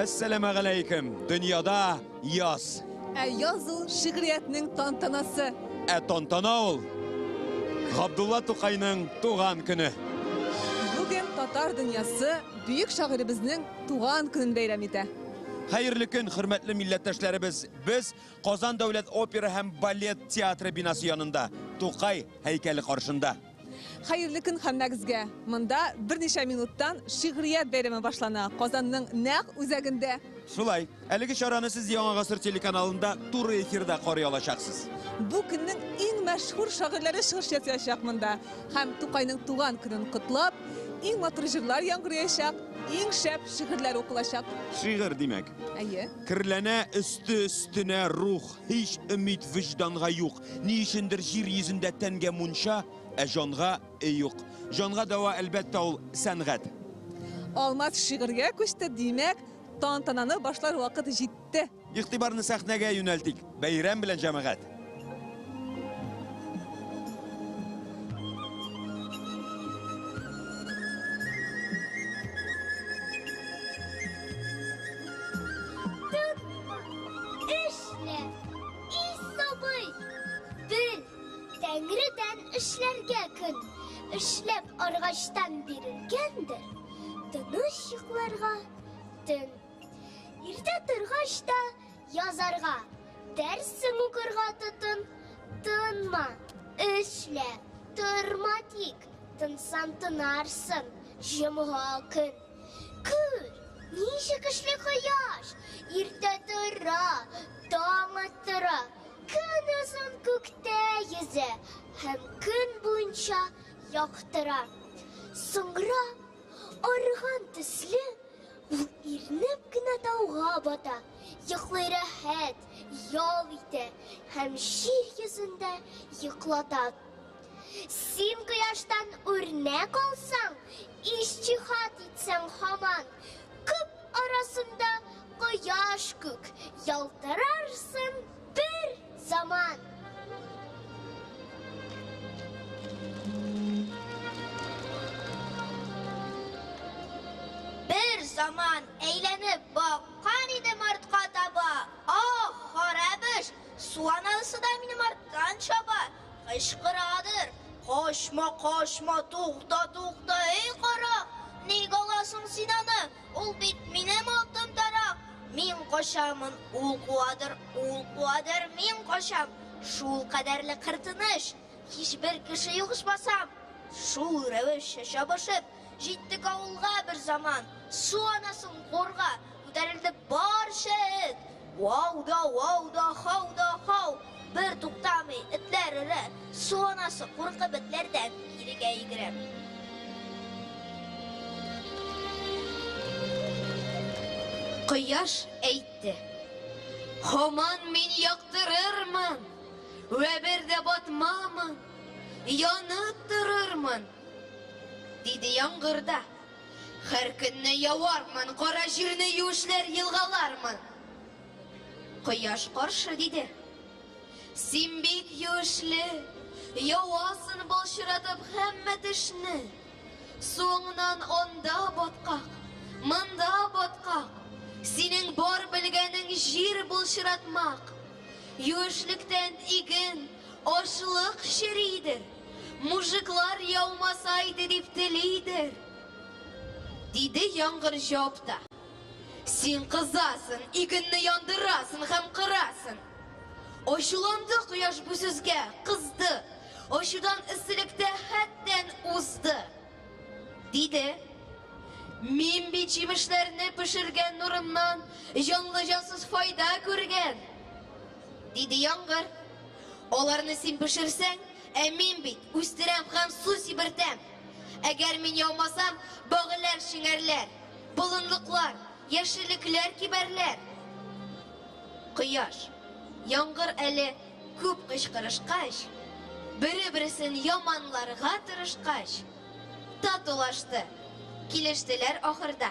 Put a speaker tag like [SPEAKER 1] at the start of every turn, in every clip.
[SPEAKER 1] Әссәламәгаләйкем! Дөньяда яз.
[SPEAKER 2] Ә яз ул шигъриятнең тантанасы.
[SPEAKER 1] Ә тантана ул Габдулла Тукайның туган көне.
[SPEAKER 2] Бүген татар дөньясы бөек шагыйребезнең туган көнен бәйрәм итә.
[SPEAKER 1] Хәерле көн, хөрмәтле милләттәшләребез! Без Казан дәүләт опера һәм балет театры бинасы янында, Тукай һәйкәле каршында.
[SPEAKER 2] Хәерле көн һәммәгезгә! Монда берничә минуттан шигърият бәйрәме башлана, Казанның нәкъ үзәгендә.
[SPEAKER 1] Шулай, әлеге чараны сез Яңа гасыр телеканалында туры эфирда карый алачаксыз.
[SPEAKER 2] Бу көннең иң мәшһүр шагыйрьләре чыгыш ясаячак монда. Һәм Тукайның туган көнен котлап, иң матур җырлар яңгыраячак, иң шәп шигырьләр укылачак.
[SPEAKER 1] Шигырь, димәк.
[SPEAKER 2] Әйе.
[SPEAKER 1] Керләнә өсте-өстенә рух, һич өмид вөҗданга юк. Ни өчендер җир йөзендә тәнгә мунча, ә җанга өй юк. Җанга дәва, әлбәттә, ул сәнгать.
[SPEAKER 2] Алмаз шигырьгә күчте, димәк, тантананы башлар вакыт җитте.
[SPEAKER 1] Игътибарны сәхнәгә юнәлтик. Бәйрәм белән, җәмәгать!
[SPEAKER 3] Тынма, эшлә! И сабый, бел, Тәңредән эшләргә көн, Эшләп аргачтан бирелгәндер, Тыныч йокларга төн. Иртә торгач та язарга, Дәрсең укырга тотын, Тынма, эшлә, торма тик, Тынсаң тынарсың, җомга көн. Күр, ничек эшли кояш, Иртә тора, таң аттыра, Көн озын күктә йөзә Һәм көн буенча яктыра. Соңра, арыган төсле, ул ирнеп кенә тауга бата, Йоклый рәхәт, ял итә Һәм җир йөзендә йоклата. Син кояштан үрнәк алсаң, Иҗтиһад итсәң һаман, Күп арасында кояш күк Ялтырарсың бер заман.
[SPEAKER 4] Бер заман әйләнеп баккан идем артка таба, Ах, харап эш, су анасы да минем арттан чаба! Кычкырадыр, Качма, качма, тукта, тукта, эй карак! Ник аласың син аны? Ул бит минем алтын тарак! Мин качамын, ул куадыр, ул куадыр, мин качам. Шул кадәрле кыртыныч, һичбер кеше юк ичмасам. Шул рәвешчә чабышып, җиттек авылга бер заман. Су анасын куарга күтәрелде барча эт. Вау да вау да, хау да хау, бер туктамый, этләр өрә, су анасы куркып этләрдән кирегә йөгерә.
[SPEAKER 5] Кояш әйтте, Һаман мин яктырырмын, вә бер дә батмамын, янып торырмын, диде яңгыр да. Һәр көнне явармын, кара җирне юешләр елгалармын. Кояш каршы диде. Син бик юешле, явасың былчыратып һәммә төшне. Суыңнан анда баткак, монда баткак. Синең бар белгәнең җир былчыратмак. Юешлектән иген, ашлык черидер. Мужиклар яумаса иде дип телидер. Диде яңгыр җавапта. Син кызасың, игенне яндырасың һәм кырасың. Ачуланды кояш бу сүзгә, кызды. Ачудан эсселектә хәттән узды. Диде. Мин бит җимешләрне пешергән нурымнан җанлы-җансыз файда күргән. Диде яңгыр. Аларны син пешерсәң, ә мин бит үстерәм һәм су сибертәм. Әгәр мин яумасам, бәгырьләр шиңәрләр, болынлыклар, яшеллекләр кибәрләр. Кояш, яңгыр әле күп кычкырышкач, бере-берсен яманларга тырышкач, татулашты, килештеләр ахырда.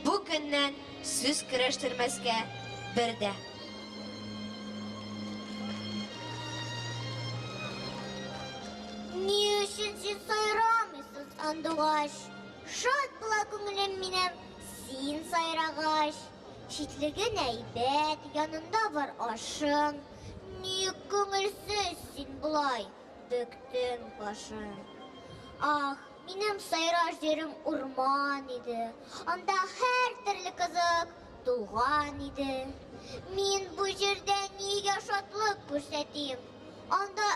[SPEAKER 5] Бу көннән сүз көрәштермәскә бер дә.
[SPEAKER 3] Ни өчен син сайрамыйсың, сандугач? Шат була күңелем минем, Син сайрагач. Читлеген әйбәт, янында бар ашың. Ник күңелсез син болай, бөктең башың? Ах, минем сайрар җирем урман иде. Анда һәр төрле кызык тулган иде. Мин бу җирдә нигә шатлык күрсәтим? Анда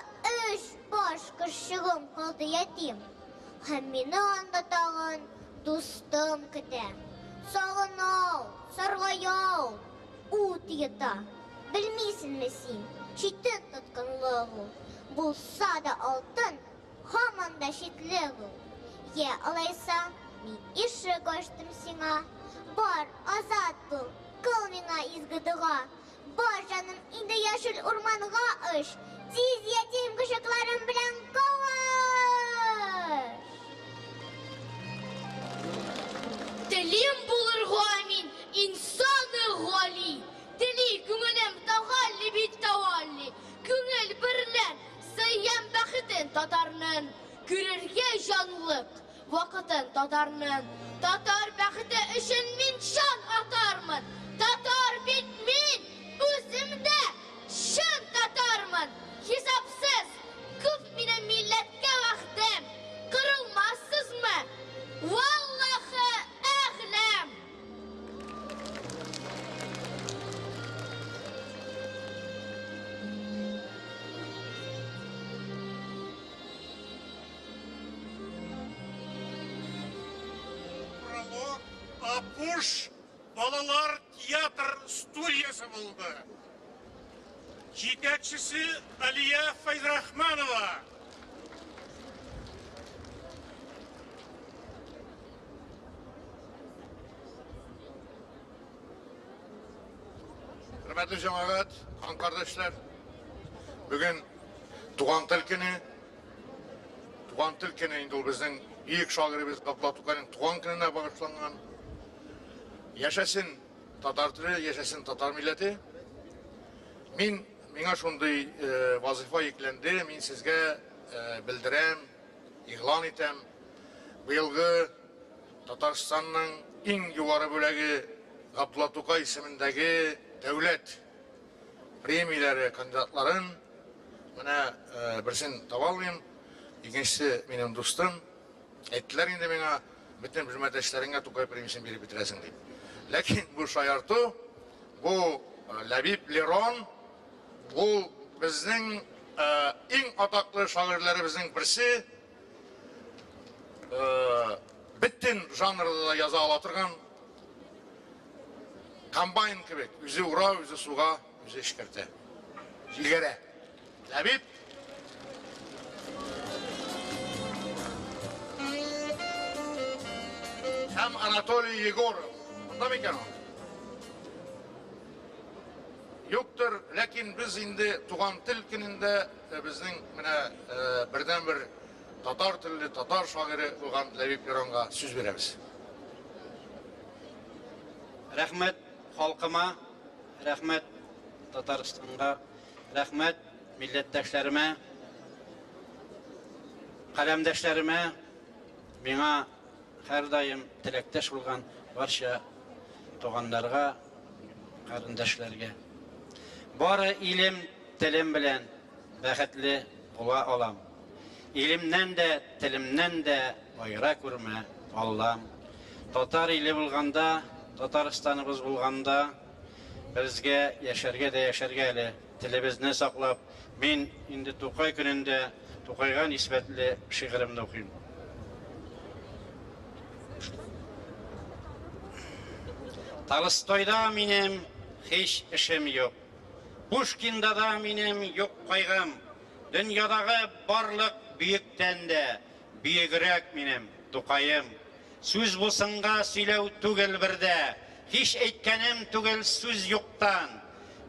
[SPEAKER 3] өч баш кошчыгым калды ятим. Һәм мине анда тагын дустым көтә. Сагына ул, саргая ул, ут йота. Белмисеңме син, читен тоткынлык ул. Булса да алтын, һаман да читлек ул. Йә, алайса, мин ишек ачтым сиңа. Бар, азат бул, кыл миңа изге дога. Бар, җаным, инде яшел урманга оч, тиз ятим кочакларым белән кавыш!
[SPEAKER 4] Телим булырга мин инсаны гали, Тели күңелем тәгалли бит тәвалли, Күңел берлән сөям бәхетен татарнын, Күрергә җанлык вакытын татарнын. Татар бәхете өчен мин җан атармын, Татар бит мин, үзем дә чын татармын. Хисапсыз күп минем милләткә вәгъдәм, Кырылмассызмы? Валлаһы әгъләм!
[SPEAKER 6] Пролог Апуш балалар театр студиясе булды. Җитәкчесе Алия Фәйзрахманова.
[SPEAKER 7] Хөрмәтле җәмәгать, хан кардәшләр, бүген туган тел көне. Туган тел көне инде ул безнең бөек шагыйребез Габдулла Тукайның туган көненә багышланган. Яшәсен татар теле, яшәсен татар милләте. Мин миңа шундый э, вазыйфа йөкләнде, мин сезгә э, белдерәм, игълан итәм. Быелгы Татарстанның иң югары бүләге Габдулла Тукай исемендәге дәүләт премияләре кандидатларын менә берсен таба алмыйм, икенчесе минем дустым. Әйттеләр инде миңа, бөтен бүлмәдәшләреңә Тукай премиясен биреп бетерәсең дип. Ләкин бу шаярту, бу Ләбиб Лерон, ул безнең иң атаклы шагыйрьләребезнең берсе, Бөтен жанрда да яза ала торган комбайн кебек, үзе ура, үзе суга, үзе эшкәртә. Җилгәрә. Ләбиб! Һәм Анатолий Егоров. Монда микән ул? Юктыр, ләкин без инде туган тел көнендә безнең менә бердәнбер татар телле татар шагыйре булган Ләбиб Леронга сүз бирәбез.
[SPEAKER 8] Рәхмәт халкыма, рәхмәт Татарстанга, рәхмәт милләттәшләремә, каләмдәшләремә, миңа һәрдаим теләктәш булган барча туганнарга, карендәшләргә. Бары илем, телем белән бәхетле була алам. Илемнән дә, телемнән дә аера күрмә, Аллам. Татар иле булганда, Татарстаныбыз булганда, безгә яшәргә дә яшәргә әле, телебезне саклап. Мин инде Тукай көнендә Тукайга нисбәтле шигыремне укыйм. Толстойда минем һич эшем юк. Пушкинда да минем юк кайгым. Дөньядагы барлык бөектән дә бөегрәк минем Тукаем. Сүз булсынга сөйләү түгел бер дә, һич әйткәнем түгел сүз юктан.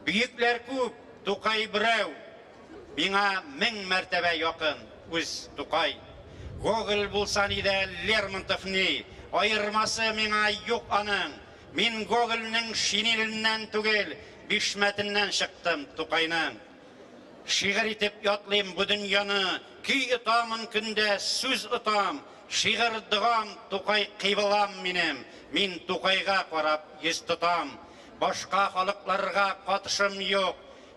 [SPEAKER 8] Бөекләр күп, Тукай берәү. Миңа мең мәртәбә якын үз Тукай. Гоголь булса ни дә, Лермонтов ни, аермасы миңа юк аның. Мин Гогольнең шинеленнән түгел, бишмәтеннән чыктым Тукайның. Шигырь итеп ятлыйм бу дөньяны, көй отамын көндә, сүз отам. Шигырь догам, Тукай кыйблам минем. Мин Тукайга карап йөз тотам. Башка халыкларга катышым юк.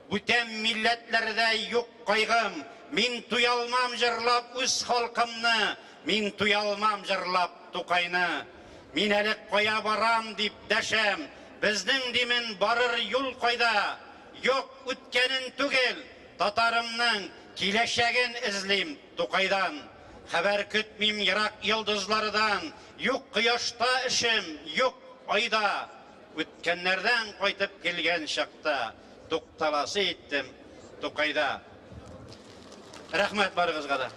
[SPEAKER 8] Бүтән милләтләрдә юк кайгым. Мин туялмам җырлап үз халкымны. Мин туялмам җырлап Тукайны. Мин әле кая барам дип дәшәм. Безнең димен барыр юл кайда? Юк, үткәнен түгел, татарымның киләчәген эзлим Тукайдан. Хәбәр көтмим ерак йолдызлардан. Юк кояшта эшем, юк айда. Үткәннәрдән кайтып килгән чакта тукталасы иттем Тукайда. Рәхмәт барыгызга да.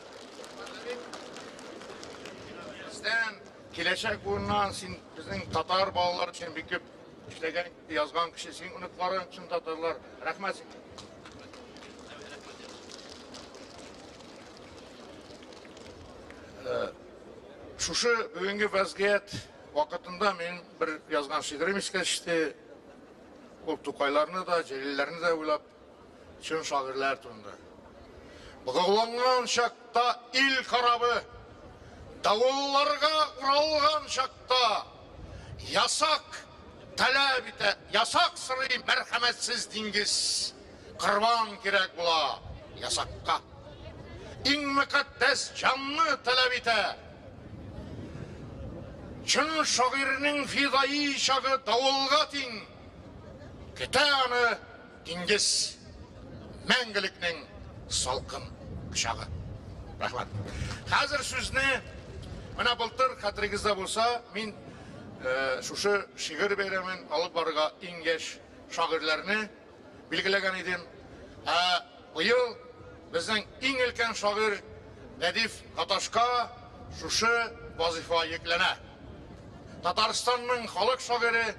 [SPEAKER 7] Бездән киләчәк буыннан син безнең татар балалары өчен бик күп эшләгән, язган кеше, син оныкларың чын татарлар. Рәхмәт. Шушы бүгенге вазгыять вакытында мин бер язган шигырем искә төште. Ул Тукайларны да, Җәлилләрне дә уйлап, чын шагыйрьләр турында. Богауланган чакта ил карабы, давылларга уралган чакта ясак таләп итә, ясак сорый мәрхәмәтсез диңгез. Корбан кирәк була ясакка. Иң мөкатдәс җанны таләп итә. Чын шагыйрьнең фидаи чагы давылга тиң. Көтә аны диңгез, мәңгелекнең салкын кочагы. Рәхмәт. Хәзер сүзне менә былтыр хәтерегездә булса, мин шушы шигырь бәйрәмен алып барырга иң яшь шагыйрьләрне билгеләгән идем. Ә быел безнең иң өлкән шагыйрь Рәдиф Гаташка шушы вазифа йөкләнә. Татарстанның халык шагыйре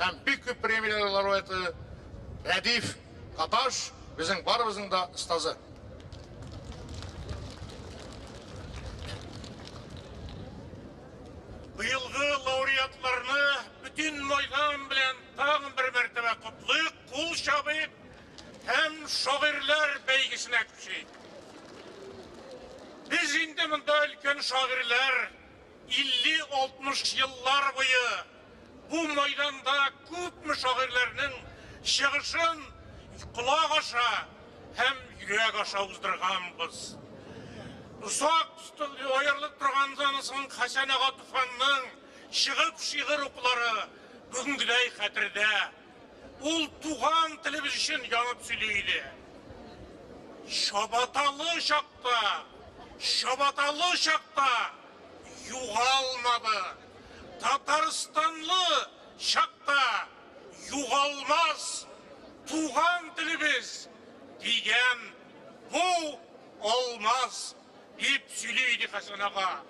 [SPEAKER 7] һәм бик күп премияләр лауреаты Рәдиф Гаташ безнең барыбызның да остазы.
[SPEAKER 6] Быелгы лауреатларны бөтен майдан белән тагын бер мәртәбә котлыйк, кул чабыйк һәм шагыйрьләр бәйгесенә күчик. Без инде монда өлкән шагыйрьләр 50-60 еллар буе бу майданда күпме шагыйрьләрнең чыгышын колак аша һәм йөрәк аша уздырганбыз. Озак аерылып торганнан соң Хәсән ага Туфанның чыгып шигырь укулары бүгенгедәй хәтердә. Ул туган телебез өчен янып сөйли иде. Чабаталы чакта, чабаталы чакта югалмады. Татарстанлы чакта югалмас туган телебез дигән бу алмаз дип сөйли иде Хәсән ага.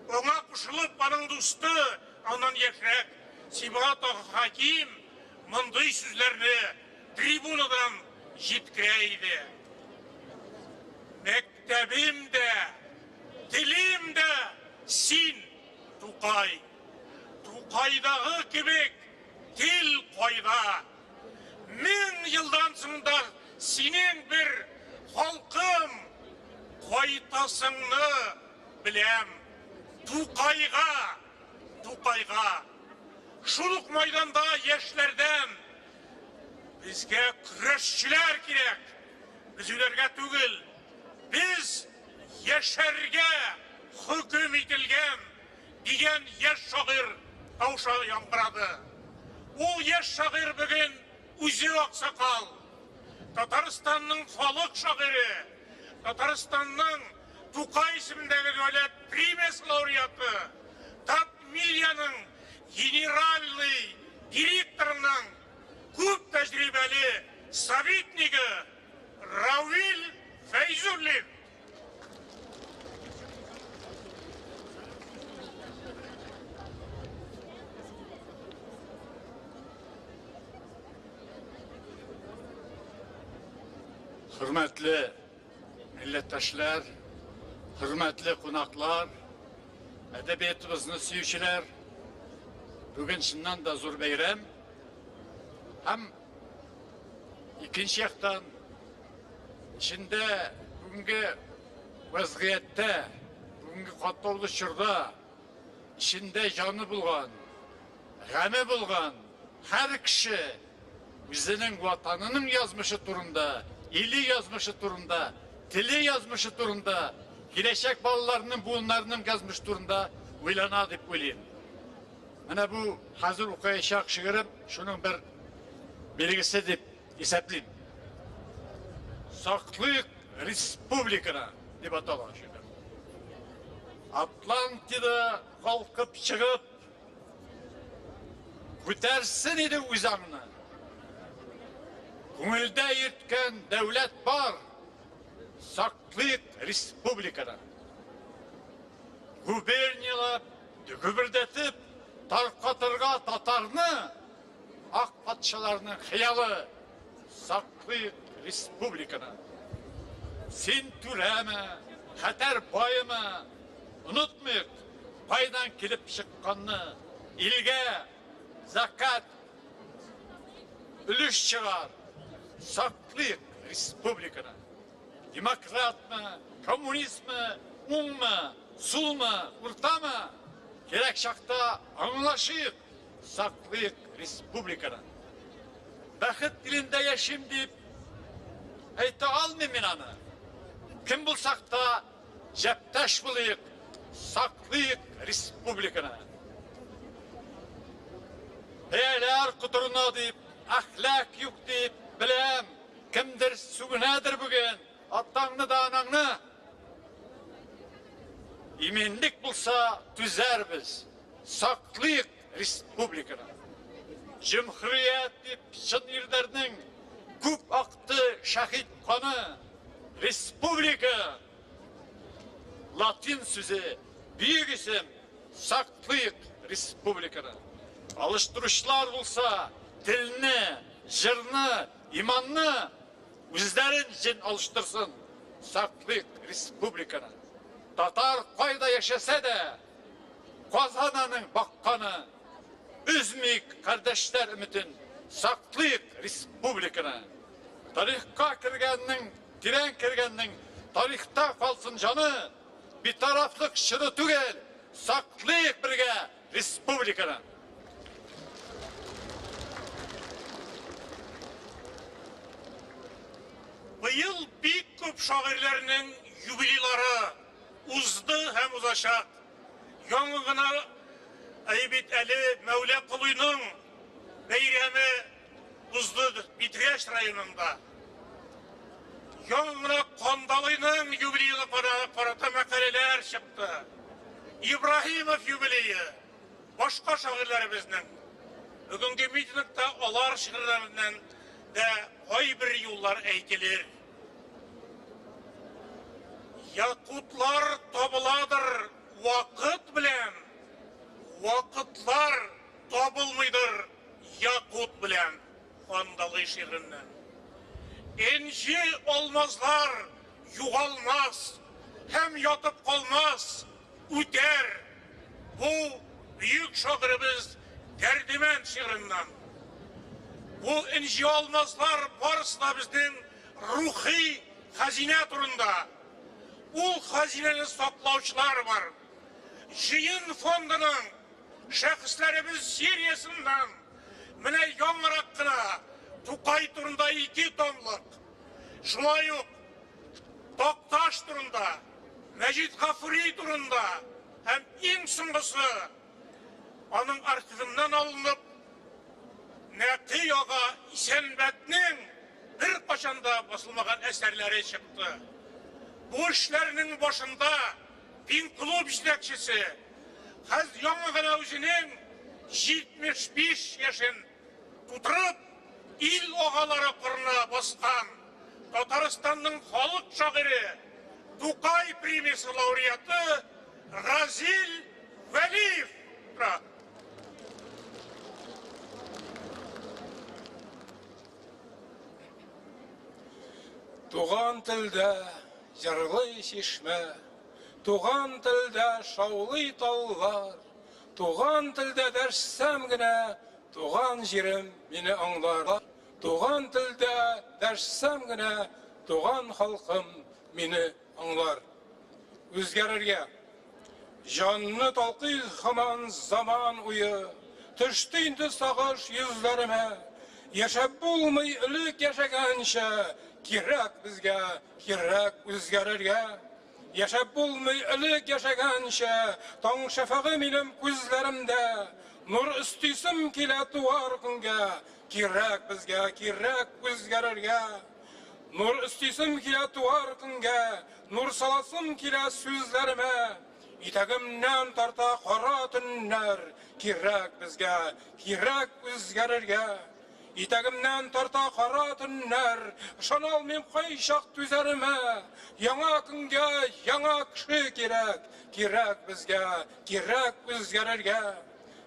[SPEAKER 6] Аңа кушылып аның дусты, аннан яшьрәк Сибгат ага Хаким мондый сүзләрне трибунадан җиткерә иде. Мәктәбем дә, телем дә син, Тукай. Тукайдагы кебек тел кайда? Мең елдан соң да синең бер халкым кайтасыңны беләм. Тукайга, Тукайга. Шул ук майданда яшьләрдән безгә көрәшчеләр кирәк. Без үләргә түгел, без яшәргә хөкем ителгән дигән яшь шагыйрь тавышы яңгырады. Ул яшь шагыйрь бүген үзе аксакал. Татарстанның халык шагыйре, Татарстанның Тукай исемендәге дәүләт премиясе лауреаты, Татмедианың генеральный директорының күп тәҗрибәле советнигы Равил Фәйзуллин.
[SPEAKER 9] Хөрмәтле милләттәшләр, хөрмәтле кунаклар, әдәбиятыбызны сөючеләр, бүген чыннан да зур бәйрәм. Һәм икенче яктан эчендә бүгенге вазгыятьтә, Бүгенге катлаулы чорда эчендә җаны булган, гаме булган һәр кеше үзенең ватанының язмышы турында, иле язмышы турында, теле язмышы турында, киләчәк балаларының, буыннарының язмышы турында уйлана дип уйлыйм. Менә бу хәзер укыячак шигырем шуның бер билгесе дип исәплим. Саклыйк республиканы дип атала шигырь. Атлантида калкып чыгып, күтәрсен иде үз аңны. Күңелдә йөрткән дәүләт бар, саклыйк республиканы. Губернияләп, гөбердәтеп, таркатырга татарны, ак патшаларның хыялы, саклыйк республиканы. Син түрәме, хәтәр байымы, онытмыйк, кайдан килеп чыкканны, илгә закат өлеш чыгар, саклыйк республиканы. Демократмы, коммунистмы, уңмы, сулмы, уртамы, кирәк чакта аңлашыйк, саклыйк республиканы. Бәхет илендә яшим дип әйтә алмыйм мин аны. Кем булсак та җәптәш булыйк, саклыйк республиканы. Бәяләр котырына дип, әхлак юк дип беләм, кемдер сүгенәдер бүген, атаңны да анаңны. Иминлек булса түзәрбез, саклыйк республиканы. Җөмһүрият дип чын ирләрнең күп акты шәһид каны. Республика латин сүзе, бөек исем, саклыйк республиканы. Алыштыручылар булса, телне, җырны, иманны үзләрен җен алыштырсын, саклыйк республиканы. Татар кайда яшәсә дә, Казан аның бакканы. Өзмик кардәшләр өметен, саклыйк республиканы. Тарихка кергәннең, тирән кергәннең тарихта калсын җаны, битарафлык чоры түгел, саклыйк бергә республиканы.
[SPEAKER 6] Быел бик күп шагыйрьләрнең юбилейлары узды һәм узачак. Яңа гына әй бит әле Мәүлә Колыйның бәйрәме узды Питрәч районында. Яңа гына Кандалыйның юбилеена карата мәкаләләр чыкты. Ибраһимов юбилее, башка шагыйрьләребезнең. Бүгенге митингта алар шигырьләреннән дә кайбер юллар әйтелер. Якутлар табыладыр вакыт белән, вакытлар табылмыйдыр якут белән. Кандалый шигыреннән. Энҗе алмазлар югалмас һәм ятып калмас, үтәр. Бу бөек шагыйребез Дәрдемәнд шигыреннән. Бу энҗе алмазлар барысы да безнең рухи хәзинә турында. Ул хәзинәне саклаучылар бар. Җыен фондының шәхесләребез сериясеннән менә яңарак кына Тукай турында 2 томлык, шулай ук Такташ турында, Мәҗит Гафури турында һәм иң соңгысы аның архивыннан алынып Нәкый ага Исәнбәтнең бер кашан да басылмаган әсәрләре чыкты. Бу эшләрнең башында Пин-клуб җитәкчесе хәзер яңа гына үзенең 75 яшен тутырып, ил агалары кырына баскан Татарстанның халык шагыйре, Тукай премиясе лауреаты Разил Вәлиев тора.
[SPEAKER 10] Туган телдә җырлый чишмә, туган телдә шаулый таллар, туган телдә дәшсәм генә, туган җирем мине аңлар. Туган телдә дәшсәм генә, туган халкым мине аңлар. Үзгәрергә. Җанны талкый һаман заман уе. Төште инде сагыш йөзләремә. Яшәп булмый элек яшәгәнчә, кирәк безгә, кирәк үзгәрергә. Яшәп булмый элек яшәгәнчә, таң шәфәгы минем күзләремдә. Нур өстисем килә туар көнгә, кирәк безгә, кирәк үзгәрергә. Нур өстисем килә туар көнгә, нур саласым килә сүзләремә. Итәгемнән тарта кара төннәр, кирәк безгә, кирәк үзгәрергә. Итәгемнән тарта кара төннәр, ышана алмыйм кайчак түзәремә. Яңа көнгә яңа кеше кирәк, кирәк безгә, кирәк үзгәрергә.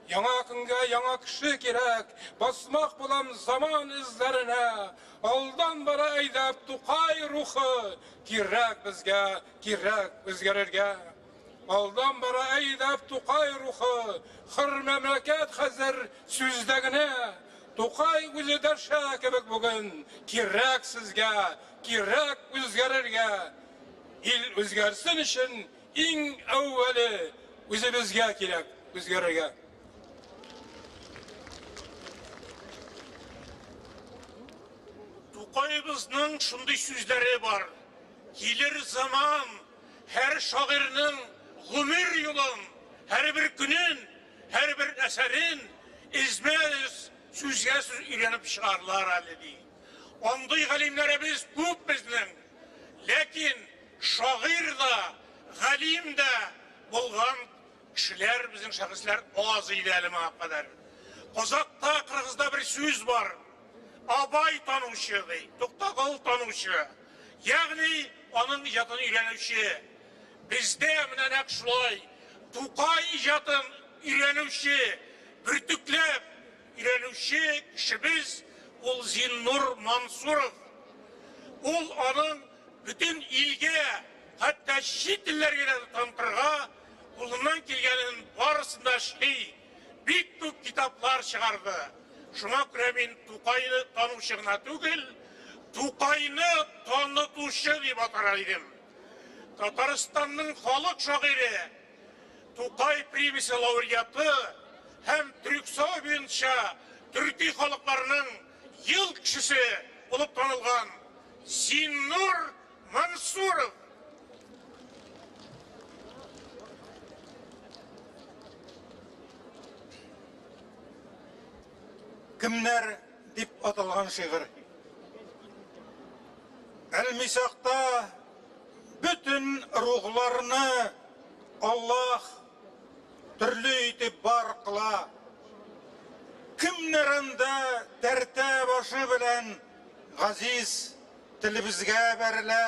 [SPEAKER 10] Яңа көнгә яңа кеше кирәк, басмак булам заман эзләренә. Алдан бара әйдәп Тукай рухы, кирәк безгә, кирәк үзгәрергә. Алдан бара әйдәп Тукай рухы, хөр мәмләкәт хәзер сүздә генә. Тукай үзе дәшә кебек бүген, кирәк сезгә, кирәк үзгәрергә. Ил үзгәрсен өчен иң әүвәле үзебезгә кирәк үзгәрергә.
[SPEAKER 6] Тукаебызның шундый сүзләре бар. Килер заман, һәр шагыйрьнең гомер юлын, һәрбер көнен, һәрбер әсәрен эзмә-эз, сүзгә-сүз өйрәнеп чыгарлар әле, ди. Андый галимнәребез күп безнең. Ләкин шагыйрь дә, галим дә булган кешеләр, безнең шәхесләр аз иде әле моңа кадәр. Казакта, кыргызда бер сүз бар. Абай танучы, ди, Туктагыл танучы. Ягъни аның иҗатын өйрәнүче. Бездә менә нәкъ шулай Тукай иҗатын өйрәнүче, бөртекләп өйрәнүче кешебез ул Зиннур Мансуров. Ул аның бөтен илгә, хәтта чит илләргә дә танытырга кулыннан килгәнен барысын да эшли. Бик күп китаплар чыгарды. Шуңа күрә мин Тукайны танучы гына түгел, Тукайны танытучы дип атар идем. Татарстанның халык шагыйре, Тукай премиясе лауреаты һәм Төрксой буенча төрки халыкларның ел кешесе булып танылган Зиннур Мансуров.
[SPEAKER 10] Кемнәр дип аталган шигырь. Әлмисакта бөтен рухларны Аллаһ төрле итеп бар кыла. Кемнәр анда тәртә башы белән газиз телебезгә бәрелә.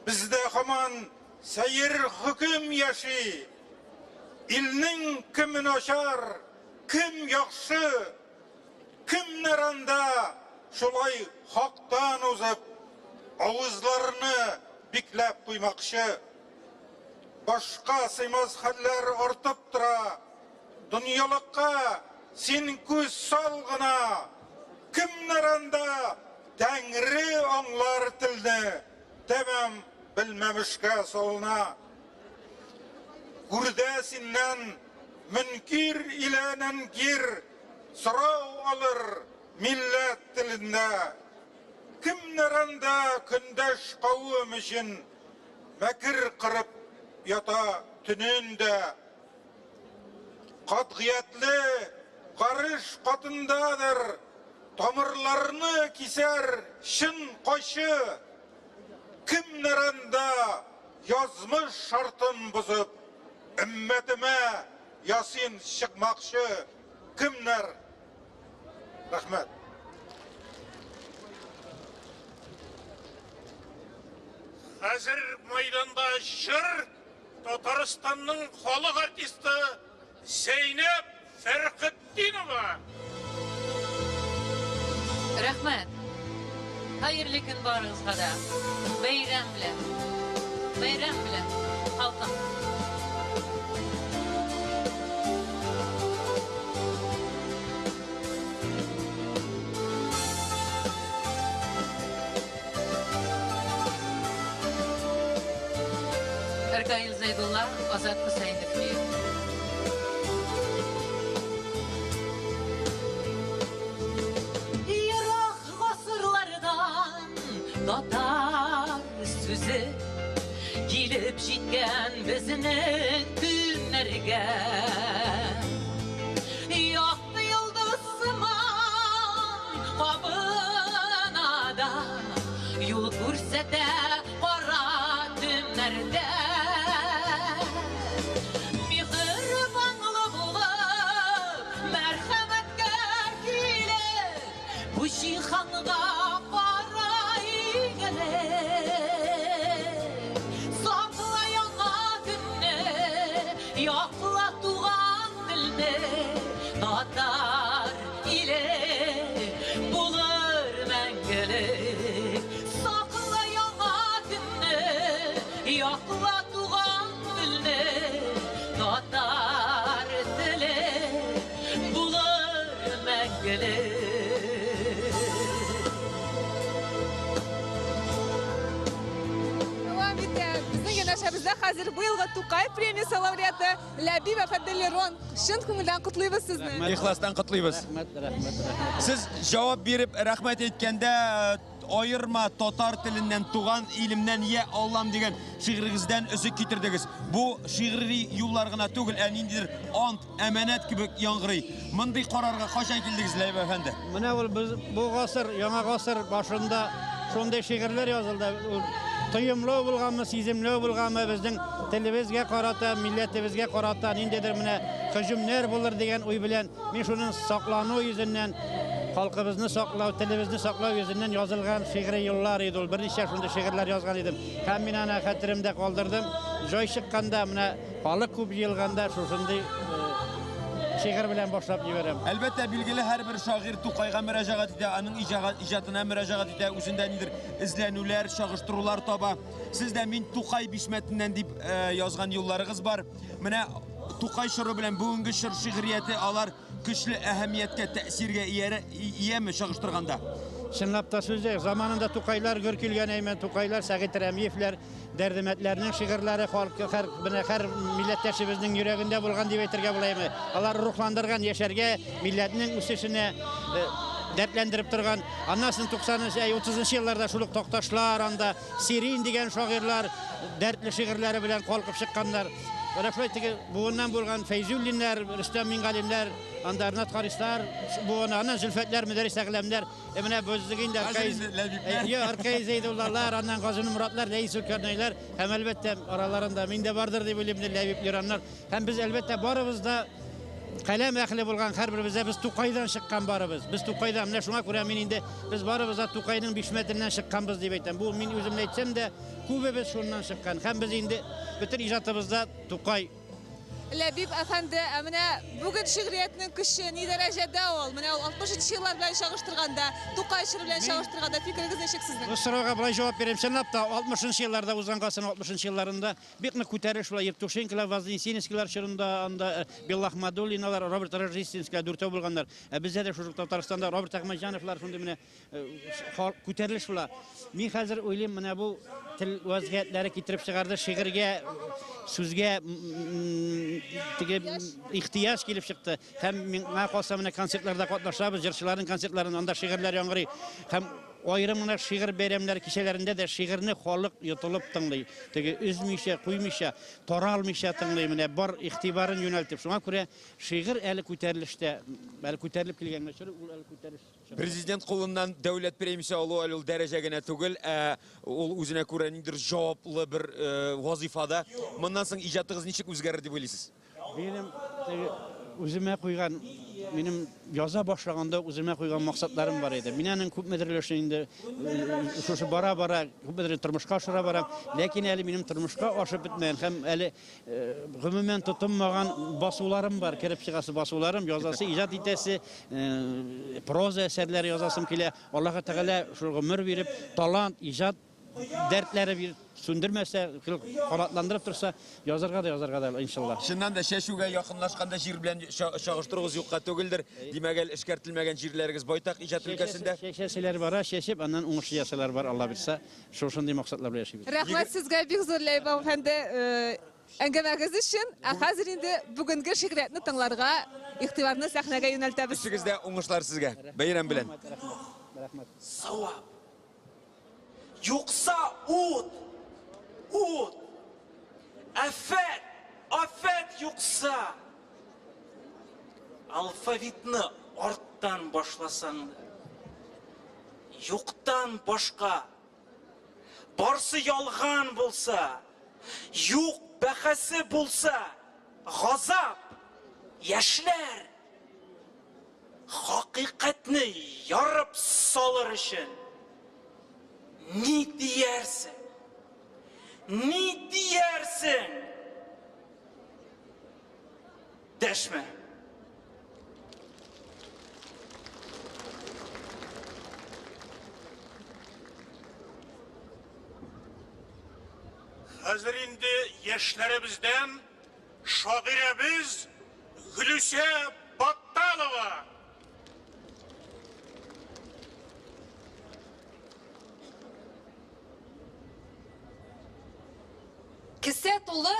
[SPEAKER 10] Бездә һаман сәер хөкем яши. Илнең кеме начар, кем яхшы, кемнәр анда шулай хактан узып, авызларны бикләп куймакчы. Башка сыймас хәлләр артып тора. Дөньялыкка син күз сал гына. Кемнәр анда Тәңре аңлар телне тәмам белмәмешкә салына. Күрдә синнән мөнкир илә нәнкир сорау алыр милләт телендә. Кемнәр анда көндәш кавым өчен мәкер кырып ята төнен дә. Катгыятьле гарыш катындадыр, тамырларны кисәр чын кайчы. Кемнәр анда язмыш шартын бозып, өммәтемә ясин чыкмакчы? Кемнәр? Рәхмәт.
[SPEAKER 6] Хәзер майданда җыр Татарстанның халык артисты Зәйнәб Фәрхетдинова.
[SPEAKER 11] Рәхмәт. Хәерле көн барыгызга да. Бәйрәм белән. Бәйрәм белән, халкым. Ркаил. Зәйдулла, Азат Хөсәенов көе. Ерак гасырлардан татар сүзе килеп җиткән безнең көннәргә. Якты йолдыз сыман кабына да, юл күрсәтә кара төннәрдә. Миһербанлы булып, мәрхәмәткә килеп, бу җиһанга карай игелек. Сакла яңа көнне, якла туган телне, татар иле булыр мәңгелек. Сакла яңа көнне, якла туган телне, татар теле булыр мәңгелек.
[SPEAKER 2] Дәвам итә. Безнең янәшәбездә хәзер быелгы Тукай премиясе лауреаты Ләбиб әфәнде Лерон. Чын күңелдән котлыйбыз сезне.
[SPEAKER 1] Ихластан котлыйбыз.
[SPEAKER 8] Рәхмәт, рәхмәт, рәхмәт.
[SPEAKER 1] Сез җавап биреп рәхмәт әйткәндә аерма татар теленнән туган илемнән я Аллам дигән шигырегездән өзек китердегез. Бу шигъри юллар гына түгел, ә ниндидер ант, әманәт кебек яңгырый. Мондый карарга кайчан килдегез, Ләбиб әфәнде?
[SPEAKER 8] Менә ул без бу гасыр, яңа гасыр башында шундый шигырьләр язылды. Ул тоемлау булганмы, сиземләү булганмы, безнең телебезгә карата, милләтебезгә карата ниндидер менә һөҗүмнәр булыр дигән уй белән мин шуның саклану йөзеннән, халкыбызны саклау, телебезне саклау йөзеннән язылган шигъри юллар иде ул. Берничә шундый шигырьләр язган идем. Һәм мин аны хәтеремдә калдырдым. Җай чыкканда, менә халык күп җыелганда шушындый шигырь белән башлап җибәрәм.
[SPEAKER 1] Әлбәттә, билгеле, һәрбер шагыйрь Тукайга мөрәҗәгать итә, аның иҗатына мөрәҗәгать итә, үзендә нидер эзләнүләр, чагыштырулар таба. Сез дә мин Тукай бишмәтеннән дип язган юлларыгыз бар. Менә Тукай чоры белән бүгенге чор шигърияте алар көчле әһәмияткә, тәэсиргә ияме чагыштырганда?
[SPEAKER 8] Чынлап та сүз дә, заманында Тукайлар гөр килгән әймен, Тукайлар, Сәгыйть Рәмиевләр, Дәрдемәтләрнең шигырьләре халык, һәр, менә һәр милләттәшебезнең йөрәгендә булган дип әйтергә була әйме. Алар рухландырган яшәргә, милләтнең үсешенә дәртләндереп торган. Аннан соң туксанынчы, әй, утызынчы елларда шул ук Такташлар, анда Сирин дигән шагыйрьләр дәртле шигырьләре белән калкып чыкканнар. Менә шулай теге буыннан булган Фәйзуллиннар, Рөстәм Мингалимнәр, анда Ринат Харислар буыны, аннан Зөлфәтләр, Мөдәррис Әгъләмнәр, менә безнең инде
[SPEAKER 1] Хәзер инде Ләбибләр.
[SPEAKER 8] Аркай Зәйдуллалар, аннан Гази Моратлар, Ләис Зөлкарнәйләр һәм әлбәттә араларында мин дә бардыр дип уйлыйм, Ләбиб Лероннар. Һәм без әлбәттә барыбыз да каләм әһле булган һәрберебездә без Тукайдан чыккан барыбыз. Без Тукайдан, менә шуңа күрә мин инде без барыбыз да Тукайның бишмәтеннән чыкканбыз дип әйтәм. Бу мин үзем әйтсәм дә, күбебез шуннан чыккан. Һәм без инде бөтен иҗатыбызда Тукай.
[SPEAKER 2] Ләбиб әфәнде, ә менә бүген шигъриятнең көче ни дәрәҗәдә ул? Менә ул 60 еллар белән чагыштырганда, Тукай чоры белән чагыштырганда фикерегез ничек сезнең?
[SPEAKER 8] Бу сорауга былай җавап бирәм. Чынлап та 60 елларда узган гасырның 60 елларында бик нык күтәрелеш була. Евтушенколар, Вознесенскийлар чорында анда Белла Ахмадуллиналар, Роберт Рождественскийлар дүртәү булганнар. Ә бездә дә шушы Татарстанда Роберт Әхмәтҗановлар шундый менә күтәрелеш була. Мин хәзер уйлыйм, менә бу тел вазгыятьләре китереп чыгарды, шигырьгә, сүзгә, теге ихтыяҗ килеп чыкты. Һәм миңа калса, менә концертларда катнашабыз, җырчыларның концертларында анда шигырьләр яңгырый. Һәм аерым гына шигырь бәйрәмнәре кичәләрендә дә шигырьне халык йотылып тыңлый. Теге өзмичә, куймыйча, таралмыйча тыңлый, менә бар игътибарын юнәлтеп. Шуңа күрә шигырь әле күтәрелештә, әле күтәрелеп килгән чор, ул әле күтәрелеш.
[SPEAKER 1] Президент кулыннан дәүләт премиясе алу әле ул дәрәҗә генә түгел, ә ул үзенә күрә ниндидер җаваплы бер вазифада. Моннан соң иҗатыгыз ничек үзгәрер дип уйлыйсыз?
[SPEAKER 8] Минем теге үземә куйган, минем яза башлаганда үземә куйган максатларым бар иде. Мин аның күпмедер өлешен инде шушы бара-бара күпмедер тормышка ашыра барам. Ләкин әле минем тормышка ашып бетмәгән һәм әле гомумән тотынмаган басуларым бар. Кереп чыгасы басуларым, язасы, иҗат итәсе, проза әсәрләре язасым килә. Аллаһ Тәгалә шул гомер биреп, талант, иҗат дәртләре биреп, сүндермәсә, канатландырып торса, язарга да, язарга да, иншалла.
[SPEAKER 1] Чыннан да чәчүгә якынлашканда җир белән чагыштыругыз юкка түгелдер. Димәк, әле эшкәртелмәгән җирләрегез байтак иҗат өлкәсендә.
[SPEAKER 8] Чәчәселәр бара, чәчеп, аннан уңыш җыясылар бар, Алла бирсә. Шушындый максатлар белән яшибез.
[SPEAKER 2] Рәхмәт сезгә бик зур, Ләбиб әфәнде. Әңгәмәгез өчен. Ә хәзер инде бүгенге шигъриятне тыңларга игътибарны сәхнәгә юнәлтәбез.
[SPEAKER 1] Эшегездә уңышлар сезгә. Бәйрәм белән.
[SPEAKER 12] Рәхмәт.
[SPEAKER 13] Савап. Юкса ут, ут. Афәт, афәт юкса. Алфавитны арттан башласаң да. Юктан башка. Барсы ялган булса, юк бәхәсе булса, газап, яшьләр хакыйкатьне ярып салыр өчен ни диярсең? Ни диярсең? Дәшмә.
[SPEAKER 6] Хәзер инде яшьләребездән шагыйрәбез Гөлүсә Батталова.
[SPEAKER 5] Кесә тулы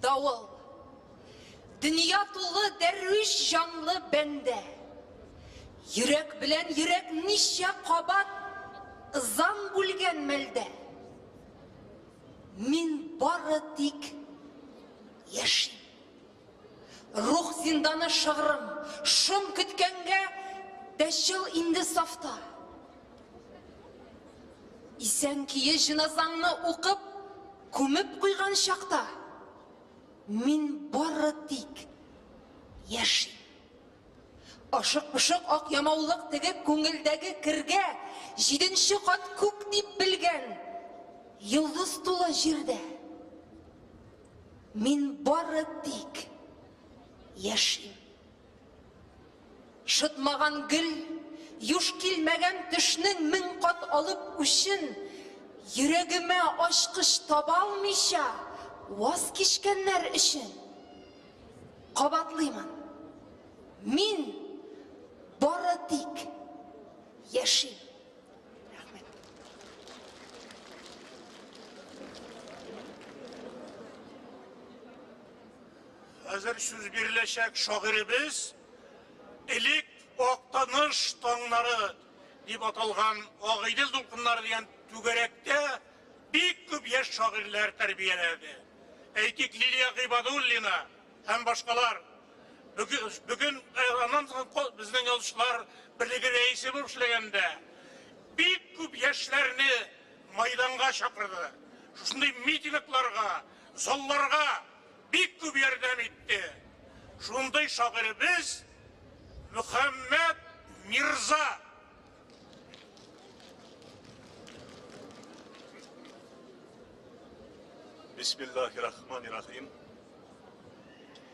[SPEAKER 5] давыл. Дөнья тулы дәрвиш җанлы бәндә. Йөрәк белән йөрәк ничә кабат ызан бүлгән мәлдә. Мин бары тик яшим. Рух зинданы шыгрым, шом көткәнгә дәҗҗал инде сафта. Исән кие җеназаңны укып, күмеп куйган чакта, мин бары тик яшим. Ашык-пошык ак ямаулык тегеп күңелдәге кергә җиденче кат күк дип белгән йолдыз тулы җирдә. Мин бары тик яшим. Шытмаган гөл, юш килмәгән төшнең мең кат алып үчен, йөрәгемә ачкыч таба алмыйча ваз кичкәннәр өчен. Кабатлыймын. Мин бары тик яшим.
[SPEAKER 6] Хәзер сүз биреләчәк шагыйребез элек Актаныш таңнары дип аталган Агыйдел дулкыннары дигән түгәрәктә бик күп яшь шагыйрьләр тәрбияләде. Әйтик, Лилия Гыйбадуллина һәм башкалар. Бүген аннан соң безнең язучылар берлеге рәисе булып эшләгәндә бик күп яшьләрне майданга чакырды. Шушындый митингларга, залларга бик күп ярдәм итте. Шундый шагыйребез Мөхәммәт Мирза.
[SPEAKER 14] Бисмиллахи-рахмани-рахим.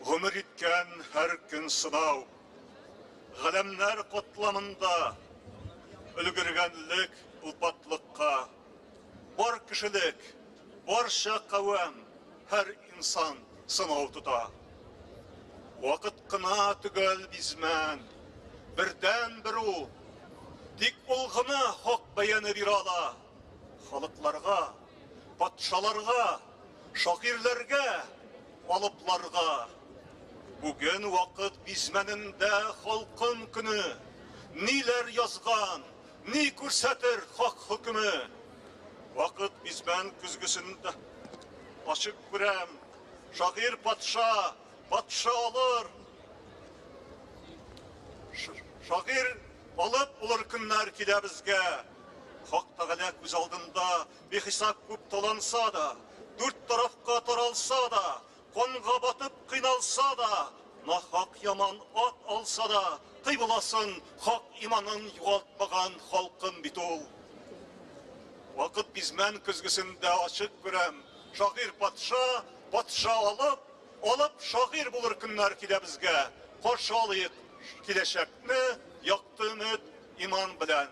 [SPEAKER 14] Гомер иткән һәр көн сынау. Галәмнәр катламында өлгергәнлек олпатлыкка. Бар кешелек, барча кавем, һәр инсан сынау тота. Вакыт кына төгәл бизмән, бердән-бер ул. Тик ул гына хак бәяне бирә ала. Халыкларга, патшаларга, шагыйрьләргә, алыпларга. Бүген вакыт бизмәнендә халкым көне. Ниләр язган, ни күрсәтер хак хөкеме? Вакыт бизмән көзгесендә ачык күрәм. Шагыйрь патша, патша алыр. Шагыйрь алып булыр көннәр килә безгә. Хак Тәгалә күз алдында бихисап күп таланса да, дүрт тарафка таралса да, канга батып кыйналса да, нахак яман ат алса да, кыйбласын, хак иманын югалтмаган халкым бит ул. Вакыт бизмән көзгесендә ачык күрәм, шагыйрь патша, патша алып, алып шагыйрь булыр көннәр килә безгә. Каршы алыйк киләчәкне якты өмет, иман белән.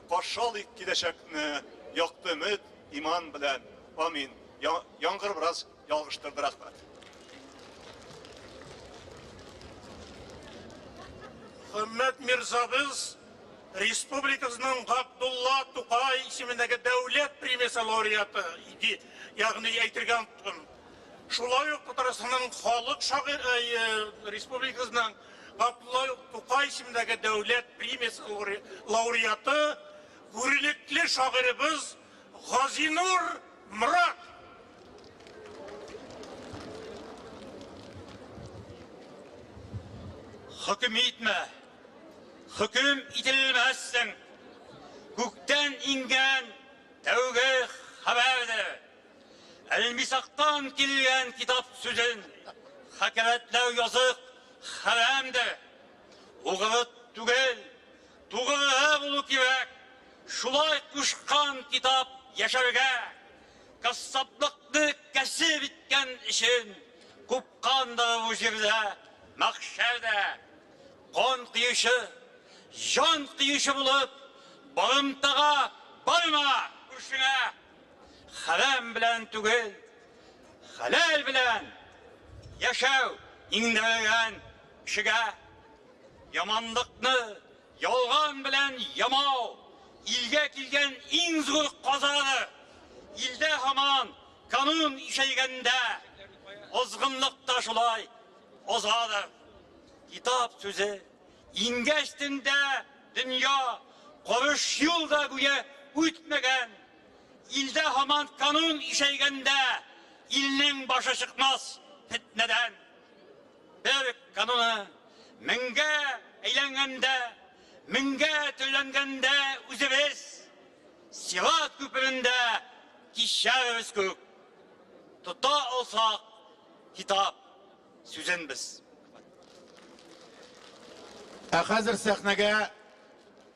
[SPEAKER 14] Каршы алыйк киләчәкне якты өмет, иман белән. Амин. Яңгыр бераз ялгыштырды, рәхмәт.
[SPEAKER 6] Мөхәммәт Мирзабыз Республикасының Габдулла Тукай исемендәге дәүләт премиясе лауреаты иде, ягъни әйтергә оныттым. Шулай ук Татарстанның халык шагыйрь республикасының Габдулла Тукай исемендәге дәүләт премиясе лауреаты күренекле шагыйребез Газинур Морат.
[SPEAKER 12] Хөкем итмә, хөкем ителмәссең. Күктән иңгән тәүге хәбәрдер. Әлмисактан килгән китап сүзен хакәрәтләү язык хәрәмдер. Угры түгел, тугры булу кирәк. Шулай кушкан китап яшәргә. Кассаплыкны кәсеп иткән өчен купкандыр бу җирдә, мәхшәрдә. Кан коючы, җан кыючы булып, барымтага барма күршеңә. Хәрам белән түгел, хәләл белән яшәү иңдерелгән кешегә. Яманлыкны ялган белән ямау илгә килгән иң зур казадыр. Илдә һаман канун ишәйгәндә, азгынлык та шулай азадыр. Китап сүзе иңгәч төндә дөнья карыш юл да гүя үтмәгән. Илдә һаман канун ишәйгәндә, илнең башы чыкмас фетнәдән. Бер кануны меңгә әйләнгәндә, меңгә төрләнгәндә үзебез Сират күперендә кичәрбез күк. Тота алсак китап сүзен без.
[SPEAKER 15] Ә хәзер сәхнәгә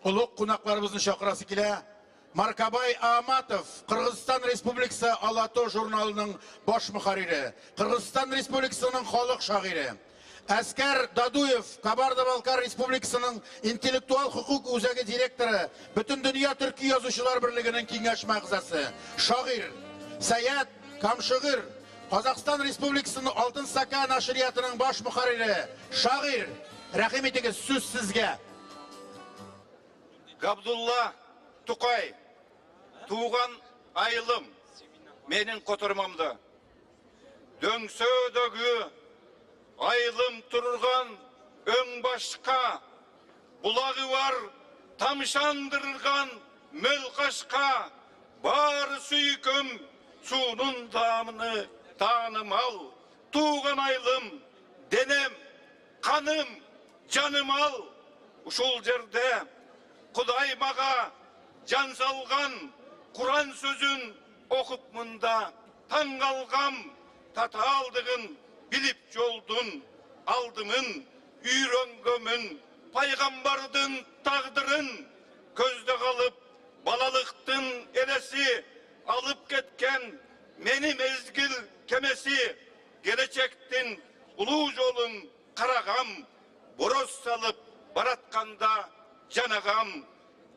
[SPEAKER 15] олуг кунакларыбызны чакырасы килә. Маркабай Ааматов, Кыргызстан Республикасы Ала-Тоо журналының баш мөхәррире, Кыргызстан Республикасының халык шагыйре. Әскәр Дадуев, Кабарда-Балкар Республикасының интеллектуал хокук үзәге директоры, Бөтендөнья төрки язучылар берлегенең киңәшмә әгъзасы, шагыйрь. Сәят Камшыгыр, Казахстан Республикасының Алтын Сака нәшриятының баш мөхәррире, шагыйрь. Рәхим итегез, сүз сезгә.
[SPEAKER 16] Габдулла Тукай, туган айылым, менин котормамда. Дөңсөдөгү айылым турган өң башка, булагы бар тамшандырган мөл кашка, баары сүйкөм суунун даамыны таанымал, тууган айылым, денем, каным, жаным ал. Ушул жерде Кудай мага жан салган Куран сөзүн окуп мында таң калгам, татаалдыгын билип жолдун алдымын үйрөнгөнмүн, пайгамбардын тагдырын көздө калып, балалыктын элеси алып кеткен мени мезгил кемеси, келечектин улуу жолун карагам, бороз салып баратканда жанагам.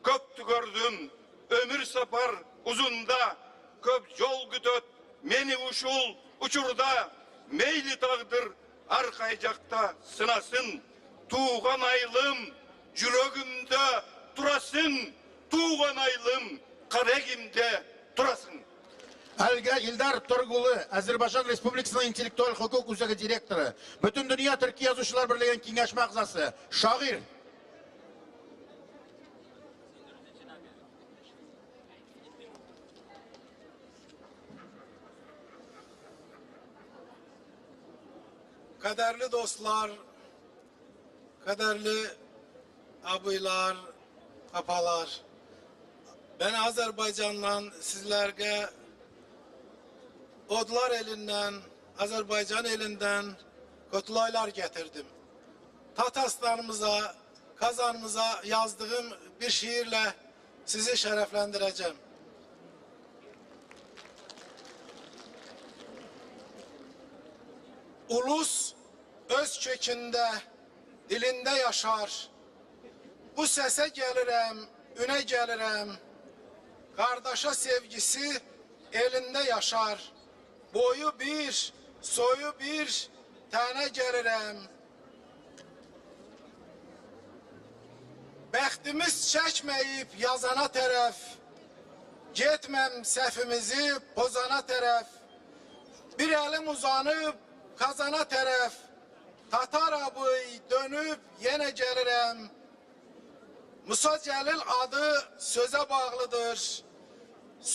[SPEAKER 16] Көптү көрдүм, өмүр сапар узунда, көп жол күтөт мени ушул учурда. Мейли тагдыр ар кай жакта сынасын, тууган айылым жүрөгүмдө турасың, тууган айылым карегимде турасың.
[SPEAKER 15] Әлгә Илдар Торгулы, Азербайҗан Республикасының интеллектуаль хокук үзәге директоры, Бөтендөнья төрки язучылар берлегенең киңәшмә әгъзасы, шагыйрь.
[SPEAKER 17] Kaderli dostlar, kaderli abiler, apalar. Ben Azerbaycan'dan sizlerge Odlar elinden, Azerbaycan elinden kutlaylar getirdim. Tatastanımıza, Kazanımıza yazdığım bir şiirle sizi şereflendireceğim. Ulus öz kökünde, dilinde yaşar. Bu sese gelirem, üne gelirem. Kardeşe sevgisi elinde yaşar. Boyu bir, soyu bir, tane gelirem. Bəxtimiz çəkməyib yazana tərəf, getməm səhvimizi pozana tərəf, bir əlim uzanıb Kazana tərəf, Tatar abıy dönüb yenə gəlirəm. Musa Cəlil adı sözə bağlıdır,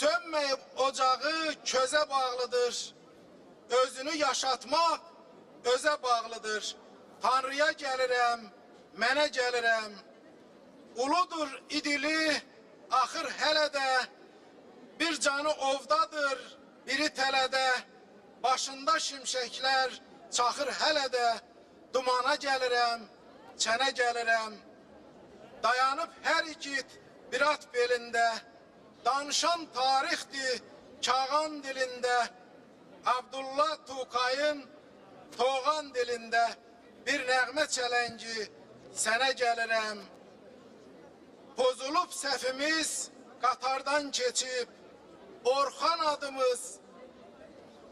[SPEAKER 17] sönməyib ocağı közə bağlıdır, özünü yaşatmaq özə bağlıdır. Tanrıya gəlirəm, mənə gəlirəm. Uludur idili, axır hələ də, bir canı ovdadır, biri tələdə, başında şimşəklər çaxır hələ də, dumana gəlirəm, çənə gəlirəm. Dayanıb hər igid bir at belində, danışan tarixdir Kağan dilində, Abdullah Tuqayın Toğan dilində, bir nəğmə çələngi sənə gəlirəm. Pozulub səhvimiz qatardan keçib, Orxan adımız,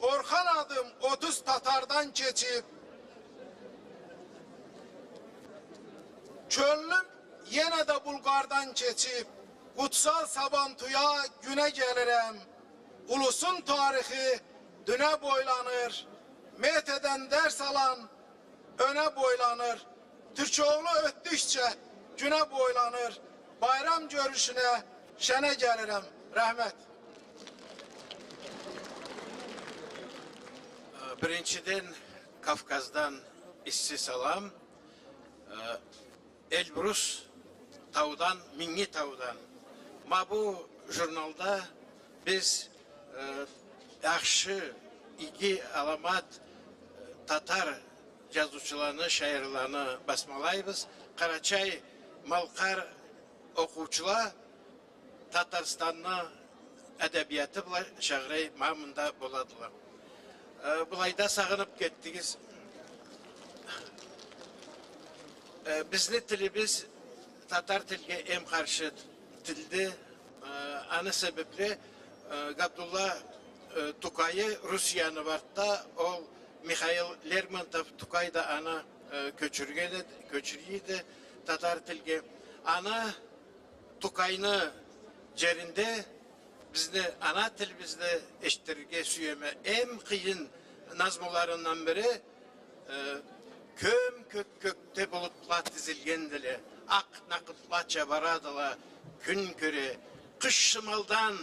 [SPEAKER 17] Orxan adım 30 Tatardan keçib. Könlüm yenə də Bulqardan keçib, Qutsal Sabantuya günə gəlirəm. Ulusun tarixi dünə boylanır, Metədən dərs alan önə boylanır, Türkoğlu ötdükcə günə boylanır, bayram görüşünə şənə gəlirəm. Rəhmət.
[SPEAKER 18] Birinciden Kafkaz'dan issi salam, Elbrus taudan, Mingi taudan. Ma bu jurnalda biz yaxşı, igi alamat Tatar yazıcılarını, şairlerini basmalayız. Karaçay, Malkar okuvçular Tatarstan'ın edebiyatı şairi mamında buladılar. Bulayda sağınıp gittiniz. Bizni tilimiz Tatar tilge em karşı tildi. Ana sebeple Gabdullah Tukay'ı Rusya'nı vartta o Mikhail Lermontov Tukay da ana köçürgeydi Tatar tilge. Ana Tukay'ını cerinde bizni ana tilimizde eşittirge süyeme en kıyın nazmularından biri köm kök kökte bulutla dizilgendile, ak nakıtla çabaradıla gün köre, kış şimaldan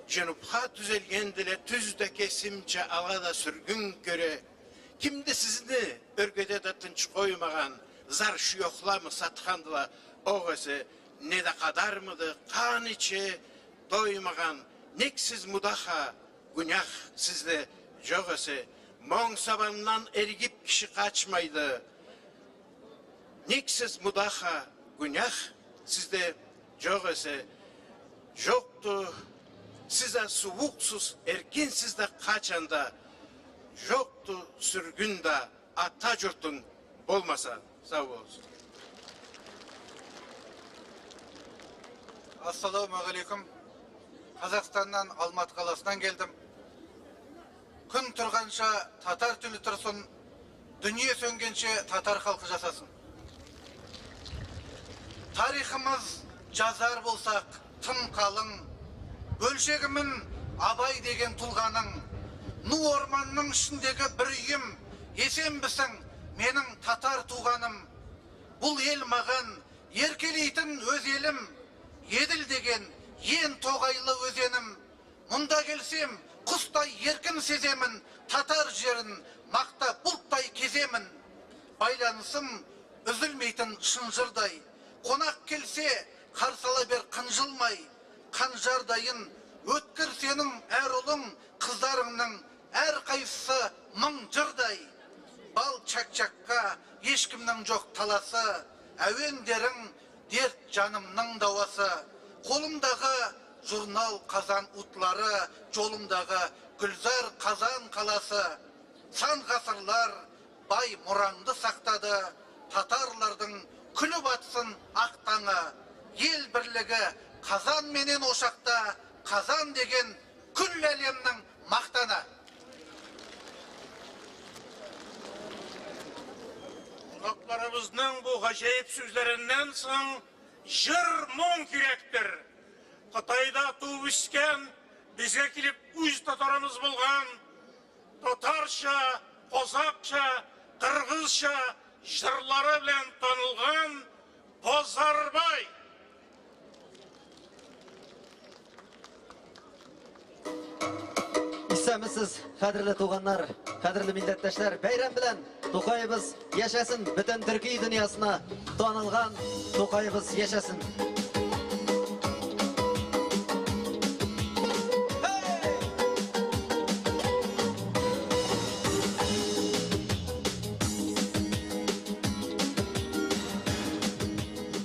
[SPEAKER 18] cenubha tüzelgendile, tüzde kesimçe alada sürgün köre. Kimdi sizni örgöde de tınç koymağan, zar şu yoxla mı satxandıla, o ese ne de kadar mıdı, kan içi doymağan, neksiz mudaha, günah sizde joq ese, Moң sabandan ergip kişi kaçmaydı. Neksiz mudaha, günah sizde joq ese, joqtu, size soğuksuz, erkinsiz de kaçanda, joqtu sürgün de ata yurtun bolmasa. Sağ olsun.
[SPEAKER 19] Assalamu aleyküm. Қазақстаннан Алматы қаласынан келдім. Күн тұрғанша татар тілі тұрсын, дүние сөнгенше татар халқы жасасын. Тарихымыз жазар болсақ, тым қалың, бөлшегімін Абай деген тұлғаның, ну орманның ішіндегі бір үйім, есенбісің менің татар туғаным. Бұл ел маған еркелейтін өз елім, Еділ деген ең тоғайлы өзенім. Мұнда келсем, құстай еркін сеземін, татар жерін мақта бұлттай кеземін. Байланысым үзілмейтін шынжырдай, қонақ келсе қарсы ала бер қынжылмай. Қанжардайын өткір сенің әр ұлың, қыздарыңның әр қайсысы мың жырдай. Бал чак-чакқа ешкімнің жоқ таласы, әуендерің дерт жанымның дауасы. Қолымдағы журнал Қазан утлары, жолымдағы гүлзар Қазан қаласы. Сан ғасырлар бай мұраңды сақтады, татарлардың күлі батсын ақ таңы. Ел бірлігі Қазан менен ошақта, Қазан деген күллі әлемнің мақтаны.
[SPEAKER 6] Қонақтарымыздың бұл ғажайып сөздерінен соң җыр-моң кирәктер. Кытайда туып үскән, безгә килеп үз татарымыз булган, татарча, казакча, кыргызча җырлары белән танылган Базарбай.
[SPEAKER 20] Исәнмесез, кадерле туганнар, кадерле милләттәшләр. Бәйрәм белән Тукаебыз яшәсен, бөтен төрки дөньясына танылган Тукаебыз яшәсен.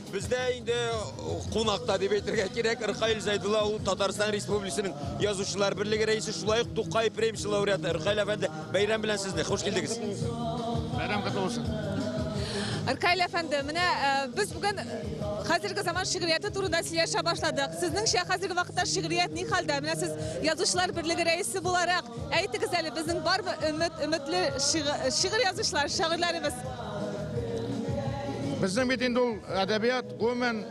[SPEAKER 1] Бездә инде кунакта дип әйтергә кирәк, Ркаил Зәйдулла ул Татарстан Республикасының Язучылар берлеге рәисе, шулай ук Тукай премиясе лауреаты. Ркаил әфәнде, бәйрәм белән сезне, хуш килдегез.
[SPEAKER 7] Бәйрәм котлы булсын.
[SPEAKER 2] Ркаил әфәнде, менә без бүген хәзерге заман шигърияте турында сөйләшә башладык. Сезнеңчә хәзерге вакытта шигърият ни хәлдә? Менә сез Язучылар берлеге рәисе буларак, әйтегез әле, безнең бармы өмет, өметле шигырь язучылар, шагыйрьләребез?
[SPEAKER 7] Безнең бит инде ул әдәбият гомумән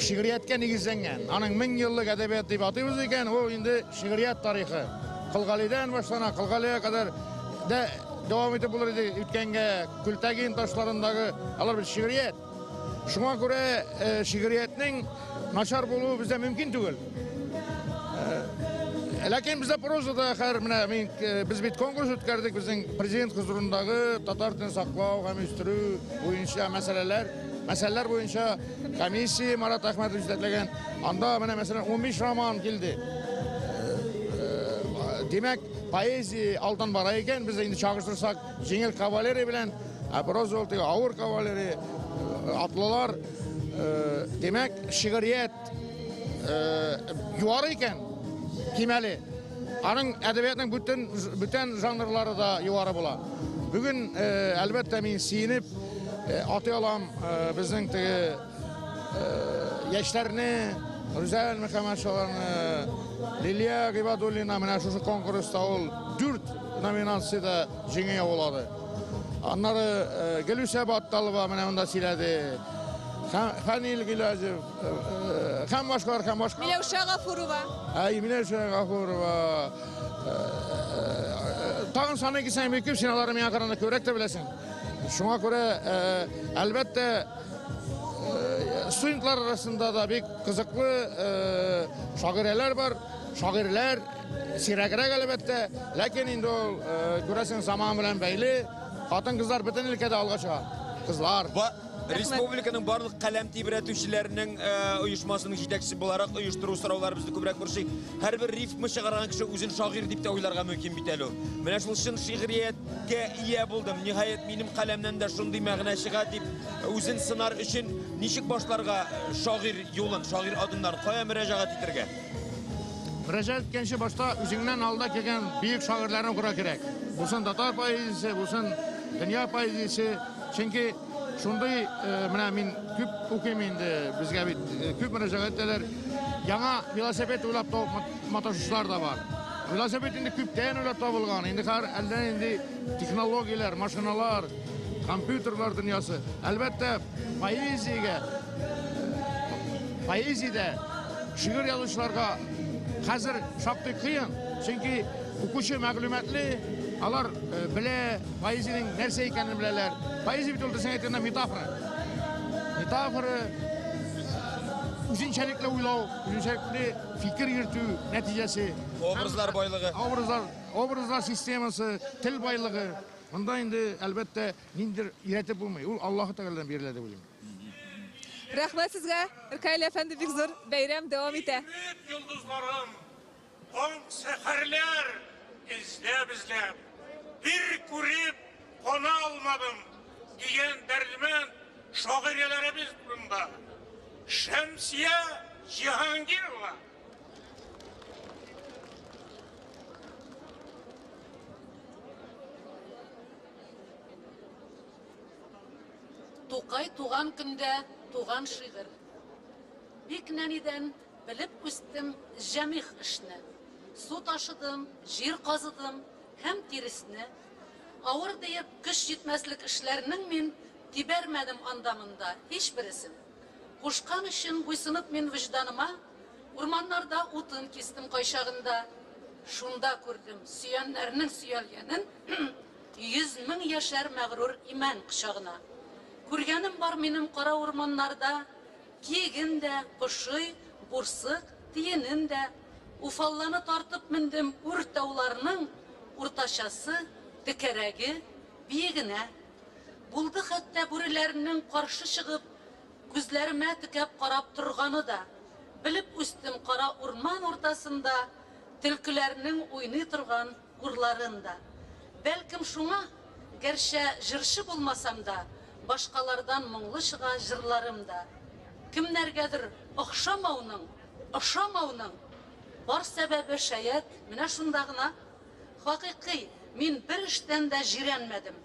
[SPEAKER 7] шигърияткә нигезләнгән. Аның 1000 еллык әдәбият дип атыйбыз икән, ул инде шигърият тарихы. Кол Галидән башлана, Кол Галигә кадәр дә дәвам итеп булыр иде үткәнгә, Күлтәгин ташларындагы алар бит шигърият. Шуңа күрә шигъриятнең начар булуы бездә мөмкин түгел. Ләкин бездә прозада хәер менә мин без бит конкурс үткәрдек, безнең президент хозурындагы татар телен саклау һәм үстерү буенча мәсьәләләр, мәсьәләләр буенча комиссия Марат Әхмәтов җитәкләгән. Анда менә мәсәлән 15 роман килде. Димәк, поэзия алдан бара икән, без инде чагыштырсак, җиңел кавалерия белән, ә проза ул теге авыр кавалерия, атлылар. Димәк, шигърият югары икән, кимәле. Аның әдәбиятның бүтән бүтән жанрлары да югары була. Бүген, әлбәттә, мин сөенеп атый алам безнең теге яшьләрне, Рүзәл Мөхәммәтшаларны, Лилия Гыйбадуллина менә шушы конкурста ул 4 номинациядә җиңү яулады. Аннары Гөлүсә Батталова менә монда сөйләде. Фәнил Гыйләҗев һәм башкалар, һәм башкалар.
[SPEAKER 2] Миләүшә Гафурова.
[SPEAKER 7] Әй, Миләүшә Гафурова. Тагын саный китсәң бик күп, син аларны миңа караганда күбрәк тә беләсең. Шуңа күрә, әлбәттә, студентлар арасында да бик кызыклы шагыйрәләр бар, шагыйрьләр сирәгрәк әлбәттә, ләкин инде ул, күрәсең, заман белән бәйле. Хатын-кызлар бөтен өлкәдә алга чыга. Кызлар.
[SPEAKER 1] Республиканың барлык каләм тибрәтүчеләренең оешмасының җитәкчесе буларак оештыру сораулары безне күбрәк борчый. Һәрбер рифма чыгарган кеше үзен шагыйрь дип тә уйларга мөмкин бит әле ул. Менә шул чын шигърияткә ия булдым, ниһаять, минем каләмнән дә шундый мәгънә чыга дип үзен сынар өчен ничек башларга шагыйрь юлын, шагыйрь адымнарын, кая мөрәҗәгать итәргә?
[SPEAKER 7] Мөрәҗәгать иткәнче башта үзеңнән алда килгән бөек шагыйрьләрне укырга кирәк. Булсын татар поэзиясе, булсын дөнья поэзиясе. Чөнки шундый, менә мин күп укыйм инде, безгә бит күп мөрәҗәгать итәләр. Яңа велосипед уйлап табып маташучылар да бар. Велосипед инде күптән уйлап табылган. Инде хәзер әллә нинди технологияләр, машиналар, компьютерлар дөньясы. Әлбәттә, поэзиягә, поэзиядә шигырь язучыларга хәзер шактый кыен. Чөнки укучы мәгълүматлы, алар белә, поэзиянең нәрсә икәнен беләләр. Поэзия бит ул, дөресен әйткәндә, метафора. Метафора, үзенчәлекле уйлау, үзенчәлекле фикер йөртү нәтиҗәсе.
[SPEAKER 1] Образлар байлыгы.
[SPEAKER 7] Образлар, образлар системасы, тел байлыгы. Монда инде, әлбәттә, ниндидер өйрәтеп булмый. Ул Аллаһы Тәгаләдән бирелә дип уйлыйм.
[SPEAKER 2] Рәхмәт сезгә, Ркаил әфәнде, бик зур бәйрәм дәвам итә.
[SPEAKER 6] Өмет йолдызларым, таң сәхәрләр эзләп-эзләп, бер күреп кана алмадым, дигән Дәрдемәнд шагыйрәләребез турында Шәмсия Җиһангирова.
[SPEAKER 21] Тукай туган көндә туган шигырь. Бик нәнидән белеп үстем җәмигъ эшне. Су ташыдым, җир казыдым һәм тиресне. Авыр диеп, көч җитмәслек эшләрнең мин тибәрмәдем анда-монда һичбересен. Кушкан өчен буйсынып мин вөҗданыма, урманнарда утын кистем кайчагында. Шунда күрдем сөяннәрнең сөялгәнен, 100 мең яшәр мәгърур имән кочагына. Күргәнем бар минем кара урманнарда, киеген дә, пошый, бурсык, тиенен дә. Уфалланы тартып мендем үр тауларның уртачасы, текәрәге, биегенә. Булды хәтта бүреләрнең каршы чыгып, күзләремә текәп карап торганы да. Белеп үстем кара урман уртасында төлкеләрнең уйный торган урларын да. Бәлкем шуңа, гәрчә җырчы булмасам да, башкалардан моңлы чыга җырларым да. Кемнәргәдер охшамауның, ошамауның бар сәбәбе шаять менә шунда гына. Хакыйкый, мин бер эштән дә җирәнмәдем.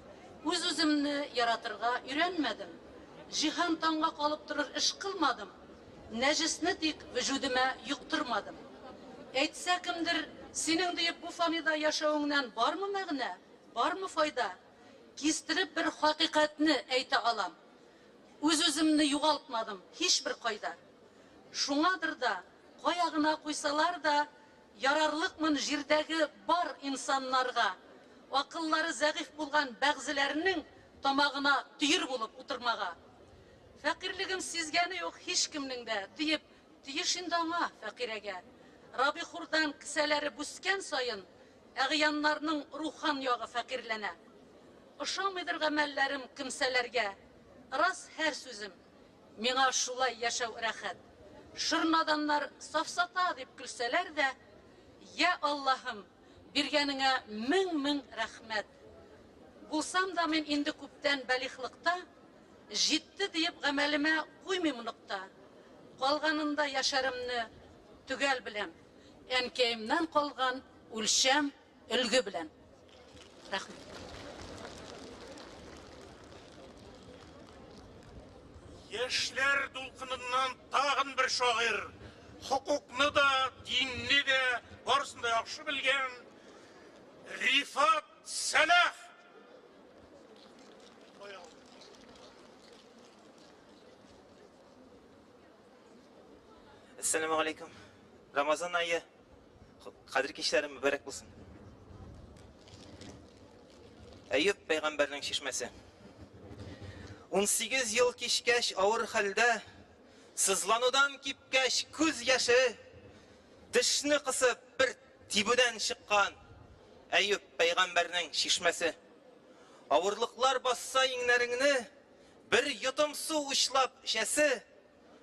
[SPEAKER 21] Үз-үземне яратырга өйрәнмәдем. Җиһан таңга калып торыр эш кылмадым. Нәҗесне тик вөҗүдемә йоктырмадым. Әйтсә кемдер, синең диеп бу фанида яшәвеңнән бармы мәгънә, бармы файда? Кистереп бер хакыйкатьне әйтә алам. Үз-үземне югалтмадым һичбер кайда. Шуңадыр да, кая гына куйсалар да, ярарлыкмын җирдәге бар инсаннарга. Акыллары зәгыйфь булган бәгъзеләренең тамагына төер булып утырмага. Фәкыйрьлегем сизгәне юк һичкемнең дә, диеп, тиеш инде аңа, фәкыйрәгә. Рабихурдан кесәләре бүскән саен, әгъяннарның рухан ягы фәкыйрьләнә. Ошамыйдыр гамәлләрем кемсәләргә, рас һәр сүзем. Миңа шулай яшәү рәхәт. Шыр наданнар сафсата дип көлсәләр дә, йә Аллаһым, биргәнеңә мең-мең рәхмәт. Булсам да мин инде күптән бәлигълыкта, җитте диеп гамәлемә куймыйм нокта. Калганында яшәремне төгәл беләм. Әнкәемнән калган үлчәм өлге белән. Рәхмәт.
[SPEAKER 6] Яшьләр дулкыныннан тагын бер шагыйрь, хокукны да, динне дә барысын да яхшы белгән Рифат Сәлах.
[SPEAKER 3] Әссәламү алейкум. Рамазан айы, кадер кичләре мөбарәк булсын. Әюп пәйгамбәрнең чишмәсе. 18 ел кичкәч авыр хәлдә, сызланудан кипкәч күз яше, тешне кысып бер тибүдән чыккан Әюп пәйгамбәрнең чишмәсе. Авырлыклар басса иңнәреңне, бер йотым су учлап эчәсе,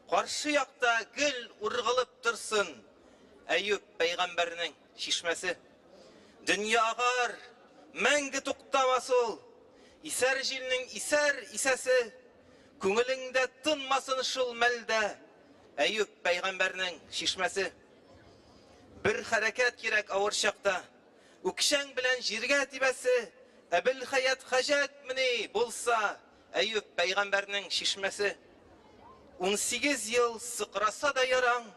[SPEAKER 3] каршы якта гел ургылып торсын Әюп пәйгамбәрнең чишмәсе. Дөнья агар, мәңге туктамас ул, исәр җилнең исәр исәсе, күңелеңдә тынмасын шул мәлдә Әюп пәйгамбәрнең чишмәсе. Бер хәрәкәт кирәк авыр чакта, үкчәң белән җиргә тибәсе, Әбелхәят хаҗәтмени булса Әюп пәйгамбәрнең чишмәсе. 18 ел сыкраса да яраң,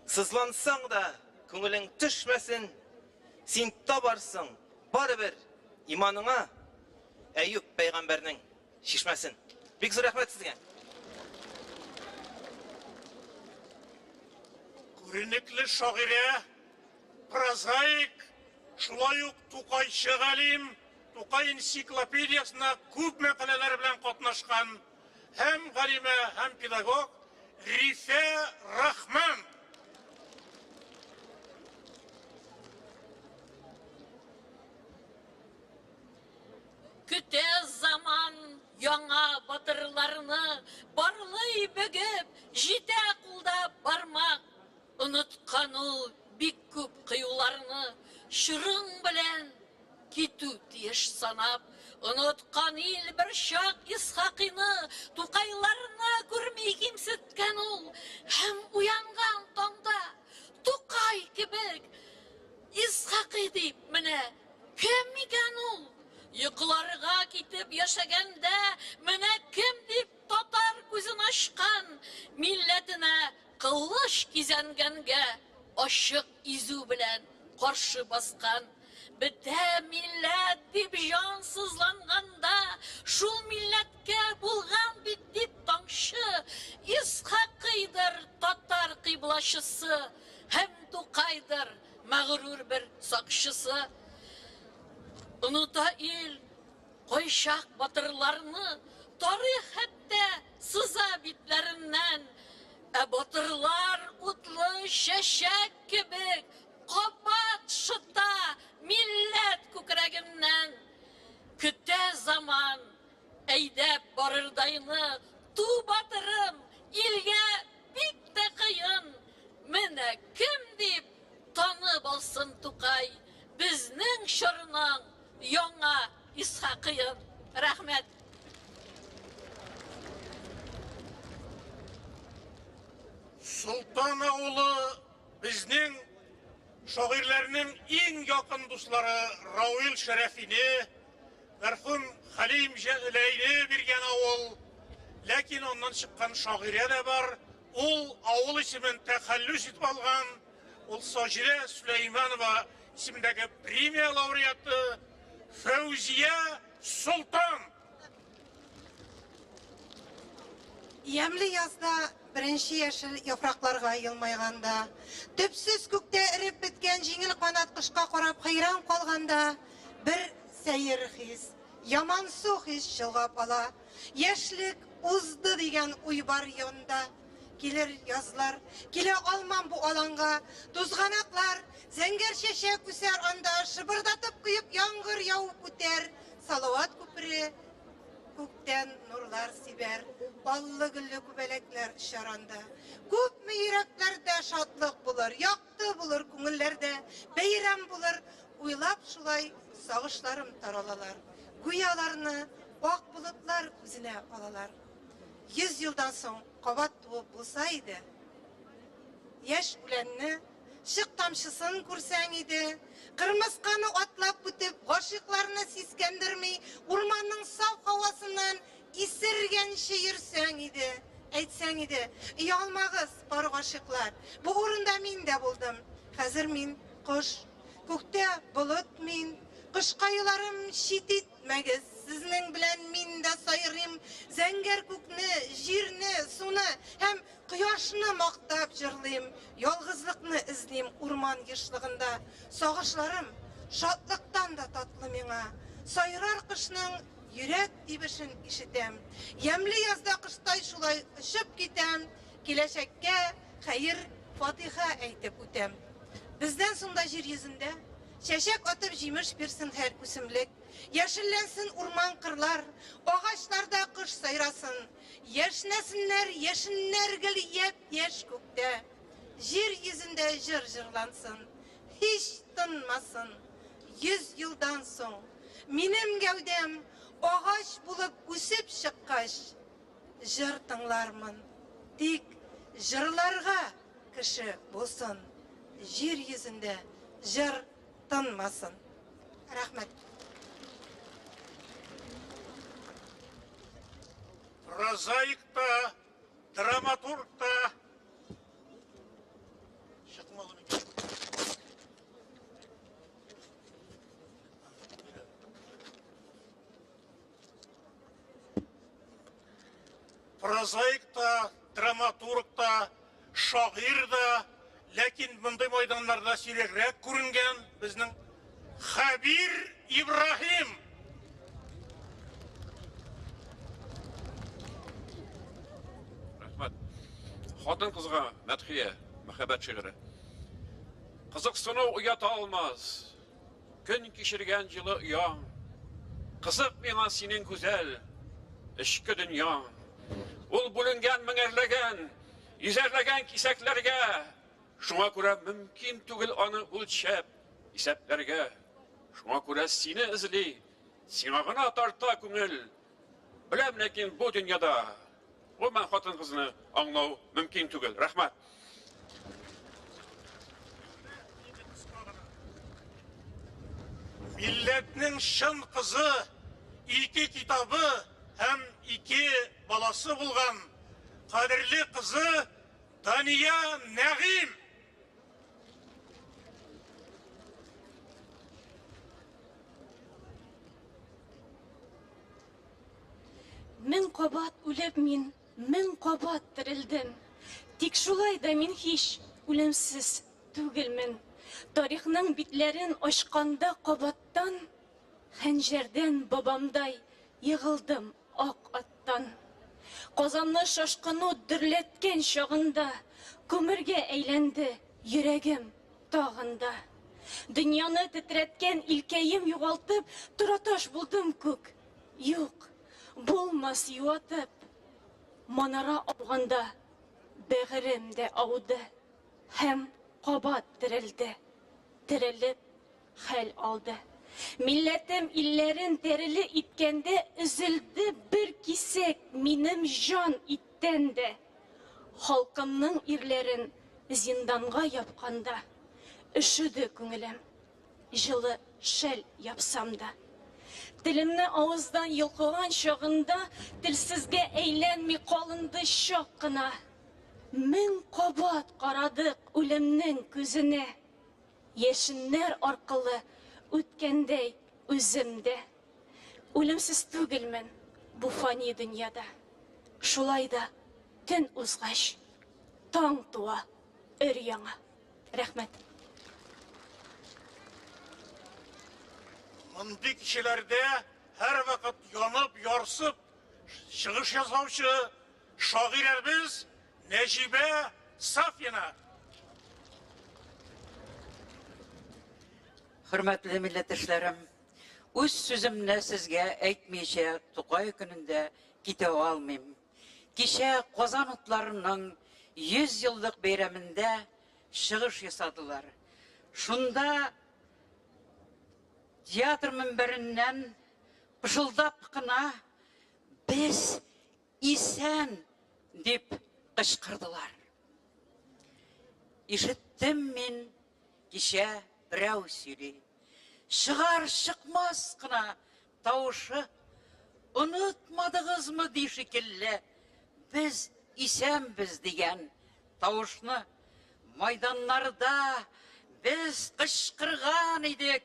[SPEAKER 3] сызлансаң да күңелең төшмәсен, син табарсың барыбер иманыңа Әюп пәйгамбәрнең чишмәсен. Бик зур рәхмәт сезгә.
[SPEAKER 6] Күренекле шагыйрә, прозаик, шулай ук Тукайчы галим, Тукай энциклопедиясенә күп мәкаләләр белән катнашкан һәм галимә, һәм педагог Рифә Рахман.
[SPEAKER 22] Көтә заман яңа батырларны, барлый бөгеп, җитә кулда бармак. Оныткан ул бик күп кыюларны, чорың белән китү тиеш санап. Оныткан ил бер чак Исхакыйны, Тукайларны күрми кимсеткән ул. Һәм уянган таңда Тукай кебек Исхакый дип менә кем икән ул? Йокыларга китеп яшәгәндә менә кем дип татар күзен ачкан, милләтенә кылыч кизәнгәнгә ачык изү белән каршы баскан. Бетә милләт дип җан сызланганда, шул милләткә булган бит дип таңчы, Исхакыйдыр татар кыйблачысы һәм Тукайдыр мәгърур бер сакчысы. Оныта ил кайчак батырларны, тарих хәтта сыза битләреннән. Ә батырлар утлы чәчәк кебек кабат шыта милләт күкрәгеннән. Көтә заман, әйдәп барырдайны, ту батырым, илгә бик тә кыен. Менә кем дип танып алсын Тукай, безнең чорның яңа Исхакыен. Рәхмәт.
[SPEAKER 6] Солтан авылы безнең шагыйрьләрнең иң якын дуслары Рауил Шәрәфине, мәрхүм Хәлим Җәләйне биргән авыл. Ләкин аннан чыккан шагыйрә дә бар. Ул авыл исемен тәхәллүс итеп алган. Ул Саҗидә Сөләйманова исемендәге премия лауреаты Фәүзия Солтан.
[SPEAKER 4] Ямьле язда беренче яшел яфракларга елмайганда, төпсез күктә эреп беткән җиңел канат кошка карап хәйран калганда, бер сәер хис, ямансу хис чолгап ала. Яшьлек узды дигән уй бар янда. Килер язлар, килә алмам бу аланга. Тузганаклар, зәңгәр чәчәк үсәр анда, шыбырдатып коеп яңгыр явып үтәр. Салават күпере күктән нурлар сибәр, аллы-гөлле күбәләкләр очар анда. Күпме йөрәкләрдә шатлык булыр, якты булыр күңелләрдә, бәйрәм булыр. Уйлап шулай сагышларым таралалар. Гүя аларны ак болытлар үзенә алалар. 100 елдан соң кабат туып булса иде, яшь үләнне, чык тамчысын күрсәң иде, кырмысканы атлап үтеп, гашыйкларны сискәндерми, урманның саф һавасыннан исергәнче йөрсәң иде, әйтсәң иде, оялмагыз, пар гашыйклар, бу урында мин дә булдым, хәзер мин кош, күктә болыт мин, кошкайларым чит итмәгез, сезнең белән мин дә сайрыйм, зәңгәр күкне, җирне, суны һәм кояшны мактап җырлыйм, ялгызлыкны эзлим урман ешлыгында. Сагышларым шатлыктан да татлы миңа. Сайрар кошның йөрәк тибешен ишетәм. Ямьле язда коштай шулай очып китәм, киләчәккә хәер фатиха әйтеп үтәм. Бездән соң да җир йөзендә чәчәк атып җимеш бирсен һәр үсемлек, яшелләнсен урман кырлар, агачларда кош сайрасын, яшьнәсеннәр яшеннәр гел япь-яшь күктә. Җир йөзендә җыр җырлансын, һич тынмасын. 100 елдан соң минем гәүдәм агач булып үсеп чыккач, җыр тыңлармын. Тик җырларга кеше булсын, җир йөзендә җыр тынмасын. Рәхмәт.
[SPEAKER 6] Прозаик та, драматург та. Чыкмалы микән? Прозаик та, драматург та, шагыйрь дә, ләкин мондый майданнарда сирәгрәк күренгән безнең Хәбир Ибраһим.
[SPEAKER 9] Рәхмәт. Хатын-кызга мәдхия, мәхәббәт шигыре. Кызыксыну уята алмас. Көн кичергән җылы ояң. Кызык миңа синең гүзәл эчке дөньяң. Ул бүленгән меңәрләгән, йөзәрләгән кисәкләргә. Шуңа күрә мөмкин түгел аны үлчәп исәпләргә. Шуңа күрә сине эзли, сиңа гына тарта күңел. Беләм, ләкин бу дөньяда гомумән хатын-кызны аңлау мөмкин түгел. Рәхмәт.
[SPEAKER 6] Милләтнең чын кызы, ике китабы һәм ике баласы булган кадерле кызы Дания Нәгыйм.
[SPEAKER 10] Мең кабат үлеп мин, мең кабат терелдем. Тик шулай да мин һич үлемсез түгелмен. Тарихның битләрен ачканда кабаттан, Хәнҗәрдән бабамдай егылдым ак аттан. Казанны шашкыну дөрләткән чагында, Күмергә әйләнде йөрәгем тагын да. Дөньяны тетрәткән илкәем югалтып, Тораташ булдым күк. Юк, булмас юатып. Манара ауганда бәгырем дә ауды Һәм кабат терелде, терелеп хәл алды. Милләтем илләрен тәреле иткәндә Өзелде бер кисәк минем җан иттән дә. Халкымның ирләрен зинданга япканда Өшеде күңелем, җылы шәл япсам да. Телемне авыздан йолкыган чагында Телсезгә әйләнми калынды чак кына. Мең кабат карадык үлемнең күзенә. Яшеннәр аркылы үткәндәй үзем дә. Үлемсез түгелмен бу фани дөньяда. Шулай да төн узгач, таң туа өр-яңа. Рәхмәт.
[SPEAKER 6] Мондый кичәләрдә һәрвакыт янып, ярсып чыгыш ясаучы шагыйрәбез Нәҗибә Сафина.
[SPEAKER 11] Хөрмәтле милләттәшләрем, үз сүземне сезгә әйтмичә Тукай көнендә китә алмыйм. Кичә Казан утларының 100 еллык бәйрәмендә чыгыш ясадылар. Шунда театр мөнбәреннән пышылдап кына без Исән! дип кычкырдылар. Ишеттем мин, кичә берәү сөйли. Чыгар-чыкмас кына тавышы, Онытмадыгызмы, ди шикелле, без исәнбез дигән тавышны. Майданнарда без кычкырган идек,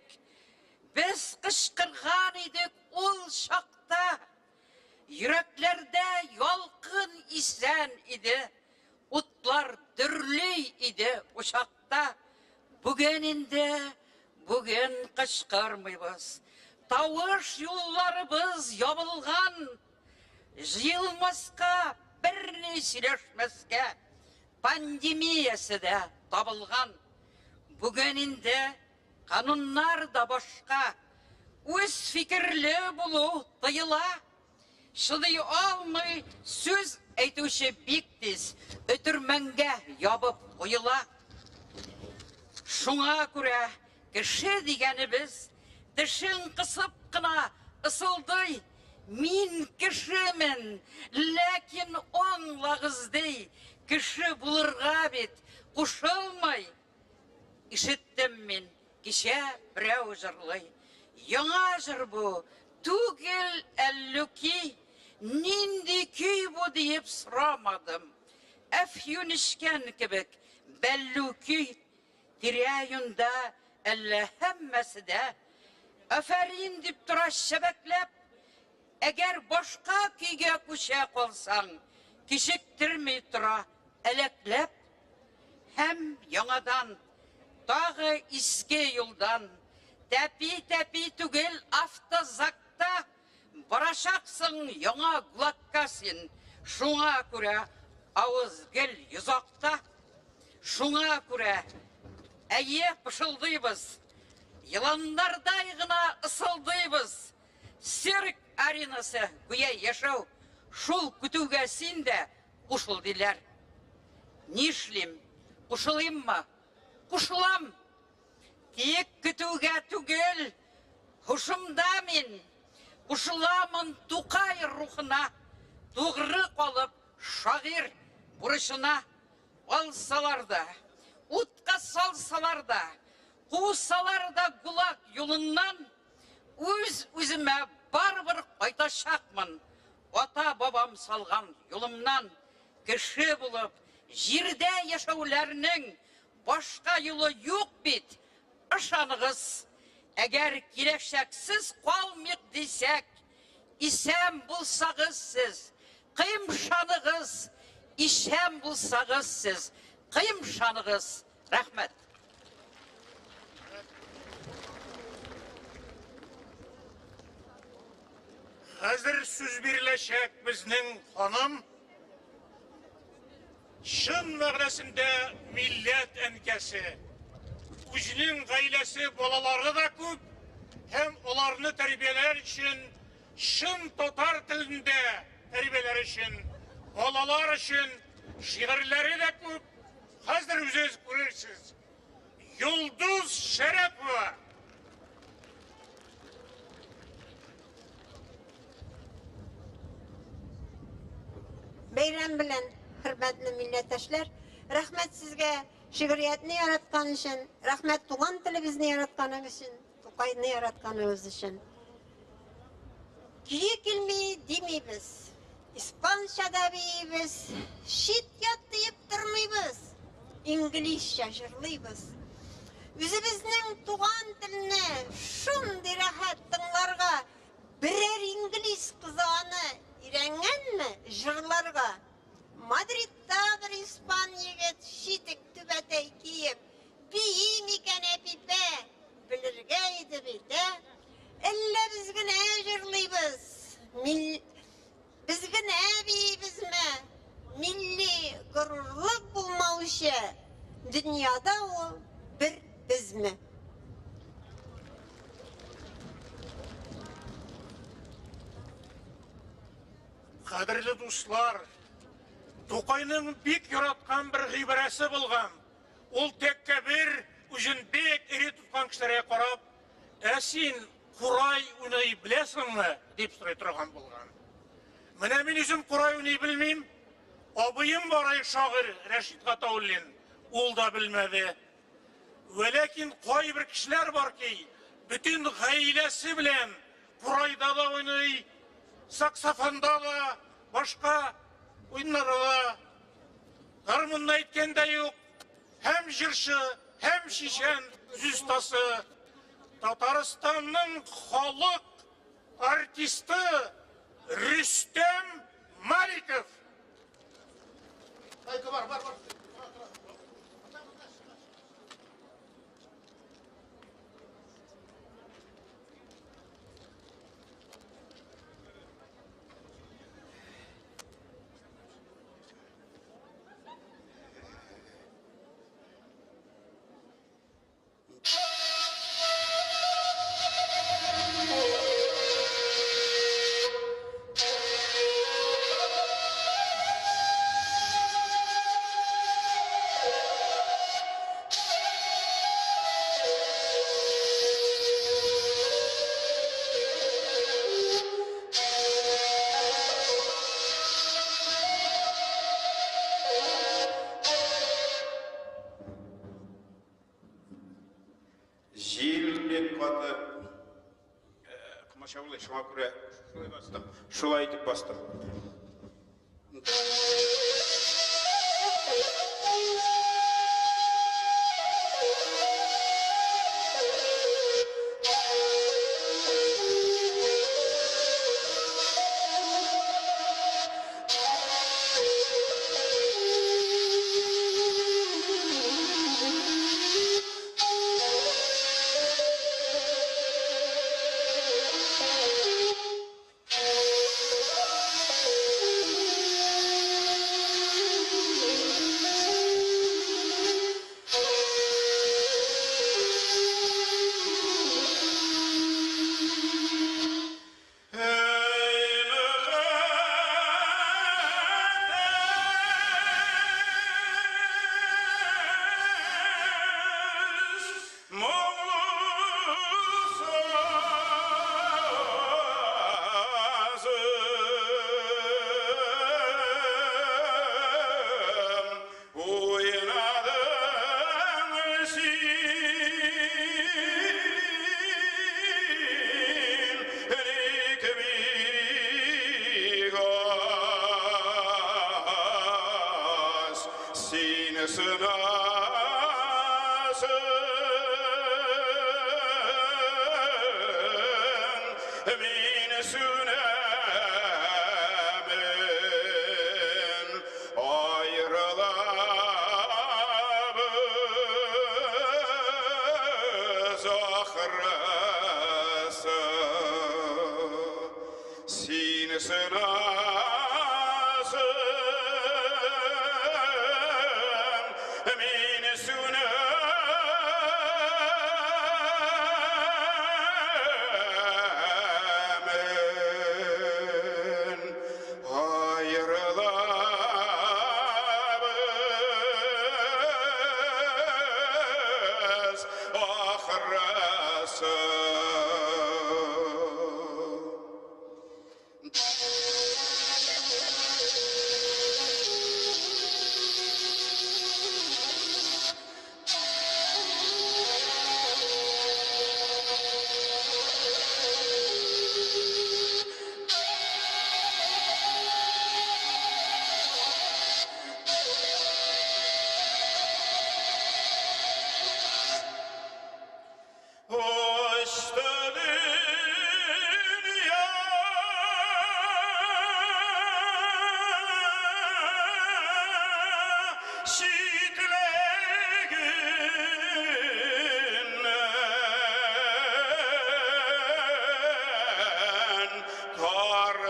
[SPEAKER 11] без кычкырган идек ул чакта. Йөрәкләрдә ялкын исән иде, Утлар дөрли иде учакта. Бүген инде, бүген кычкырмыйбыз, Тавыш юлларыбыз ябылган. Җыелмаска, берни сөйләшмәскә Пандемиясе дә табылган. Бүген инде Кануннар да башка. Үз фикерле булу тыела. Чыдый алмый сүз әйтүче бик тиз өтермәнгә ябып куела. Шуңа күрә кеше дигәнебез тешен кысып кына ысылдый, Мин кешемен, ләкин аңлагыз, ди, кеше булырга бит кушылмый. Ишеттем мин, кичә берәү җырлый. Яңа җыр бу, түгел әллүки. Нинди көй бу диеп сорамадым. Әфьюн эчкән кебек, бәллүки. Тирә-юньдә әллә һәммәсе дә Афәрин дип тора чәбәкләп. Әгәр башка көйгә күчә калсаң, кичектерми тора әләкләп. Һәм яңадан, тагы иске юлдан, тәпи-тәпи түгел автозакта барачаксың яңа ГУЛАГка син, шуңа күрә авыз гел йозакта. Шуңа күрә, әйе, пышылдыйбыз, еланнардай гына ысылдыйбыз. Цирк аренасы, гүя яшәү, шул көтүгә син дә кушыл, диләр. Нишлим, кушылыйммы? Кушылам! Тик көтүгә түгел, һушымда мин. Кушыламын Тукай рухына, тугры калып шагыйрь бурычына. Алсалар да, утка салсалар да, кусалар да ГУЛАГ юлыннан, үз-үземә барыбер кайтачакмын. Ата-бабам салган юлымнан. Кеше булып җирдә яшәүләрнең башка юлы юк бит, ышаныгыз. Әгәр киләчәксез калмыйк дисәк, Исән булсагыз сез, кыймшаныгыз, исән булсагыз сез, кыймшаныгыз. Рәхмәт.
[SPEAKER 6] Хәзер сүз биреләчәк безнең ханым чын мәгънәсендә милләт әнкәсе. Үзенең гаиләсе, балалары да күп һәм аларны тәрбияләр өчен чын татар телендә тәрбияләр өчен, балалар өчен шигырьләре дә күп. Хәзер үзегез күрерсез. Йолдыз Шәрәпова.
[SPEAKER 4] Бәйрәм белән, хөрмәтле милләттәшләр! Рәхмәт сезгә шигъриятне яраткан өчен, рәхмәт туган телебезне яратканыгыз өчен, Тукайны яратканыгыз өчен. Көе килми димибез, испанча да биибез, чит-ят диеп тормыйбыз, инглизчә җырлыйбыз. Үзебезнең туган телне шундый рәхәт тыңларга, берәр инглиз кызы аны өйрәнгәнме җырларга? Мадридта бер испан егет читек түбәтәй киеп бии микән, әпипә? Белергә иде бит, ә? Әллә без генә җырлыйбыз? Мил... Без генә биибезме? Милли горурлык булмаучы дөньяда ул бер безме?
[SPEAKER 6] Кадерле дуслар, Тукайның бик яраткан бер гыйбарәсе булган. Ул тәкәббер, үзен бик эре тоткан кешеләргә карап, Ә син курай уйный беләсеңме? дип сорый торган булган. Менә мин үзем курай уйный белмим. Абыем бар ай шагыйрь Рәшит Гатауллин, ул да белмәде. Вәләкин кайбер кешеләр бар ки, бөтен гаиләсе белән курайда да уйный, саксофонда да, башка уеннарда да. Гармунны әйткән дә юк, һәм җырчы, һәм чичән сүз остасы, Татарстанның халык артисты Рөстәм Маликов.
[SPEAKER 15] Бар, бар, бар.
[SPEAKER 16] Җил бик каты комачаулый, шуңа күрә шулай бастым, шулай итеп бастым. Мин сүнә Ахрысы. Син сөнәсең, мин сүнәмен. Аерылабыз ахрысы. Очты дөнья Читлегеннән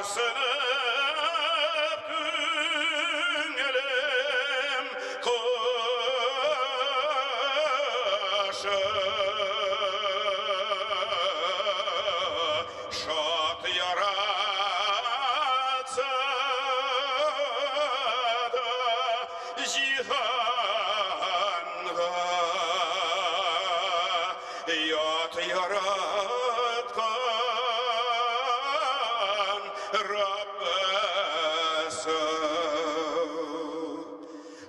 [SPEAKER 16] Тарсынып күңелем кошы Шат яратса да җиһанга Ят яраткан Раббысы.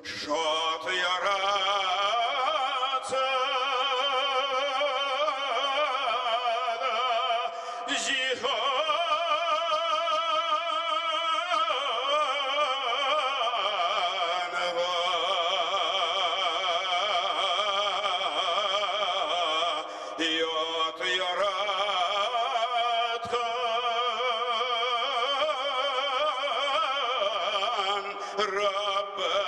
[SPEAKER 16] Шат яратса да җиһанга Ят яраткан Раббысы.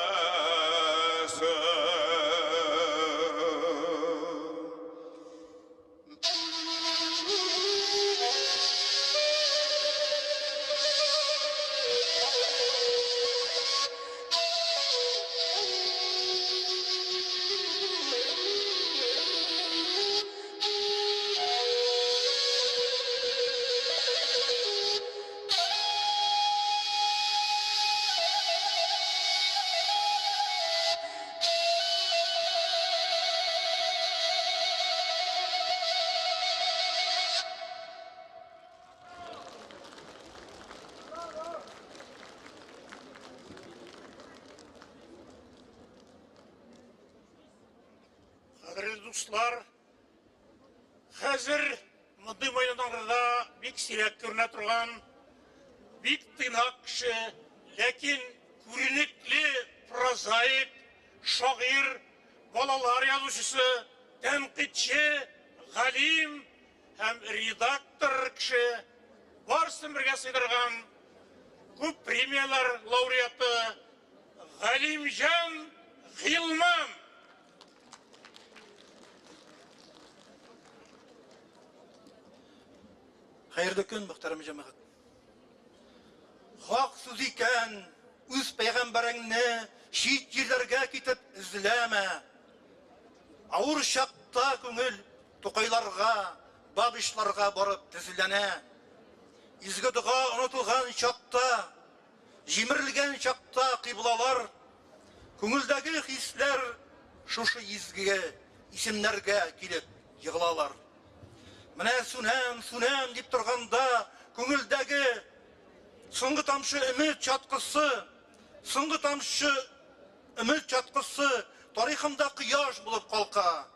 [SPEAKER 6] Кадерле дуслар, хәзер мондый мәйданнарда бик сирәк күренә торган, бик тыйнак кеше, ләкин күренекле прозаик, шагыйрь, балалар язучысы, тәнкыйтьче, галим һәм редактор кеше, барысын бергә сыйдырган күп премияләр лауреаты Галимҗан Гыйлман.
[SPEAKER 8] Хәерле көн, мөхтәрәм җәмәгать. Хак сүз икән, үз пәйгамбәреңне чит җирләргә китеп эзләмә. Авыр чакта күңел Тукайларга, Бабичларга барып тезләнә. Изге дога онытылган чакта, җимерелгән чакта кыйблалар, күңелдәге хисләр шушы изге исемнәргә килеп егылалар. Менә сүнәм, сүнәм дип торганда күңелдәге соңгы тамчы өмет чаткысы, соңгы тамчы өмет чаткысы тарихымда кояш булып калка.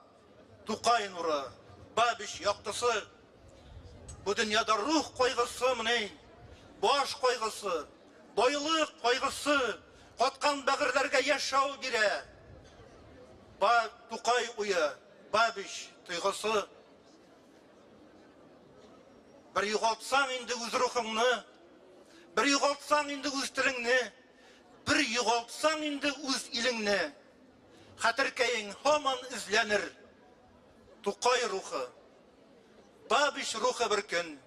[SPEAKER 8] Тукай нуры, Бабич яктысы. Бу дөньяда рух кайгысымыни, баш кайгысы, байлык кайгысы каткан бәгырьләргә яшәү бирә. Ба Тукай уе, Бабич тойгысы. Бер югалтсаң инде үз рухыңны, бер югалтсаң инде үз телеңне, бер югалтсаң инде үз илеңне, хәтеркәең һаман эзләнер. Тукай рухы, Бабич рухы бер көн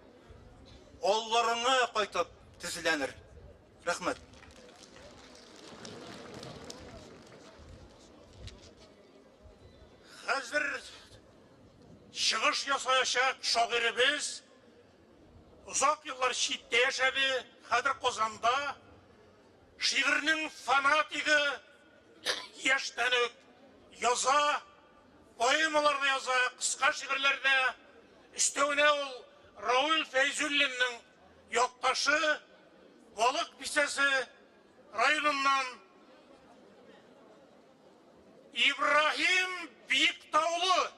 [SPEAKER 8] алларыңа кайтып тезләнер. Рәхмәт.
[SPEAKER 6] Хәзер чыгыш ясаячак шагыйребез озак еллар читтә яшәде, хәзер Казанда. Шигырьнең фанатигы, яшьтән үк яза, поэмалар да яза, кыска шигырьләр дә. Өстәвенә ул Равил Фәйзуллинның якташы, Балык бистәсе районыннан Ибраһим Биектаулы.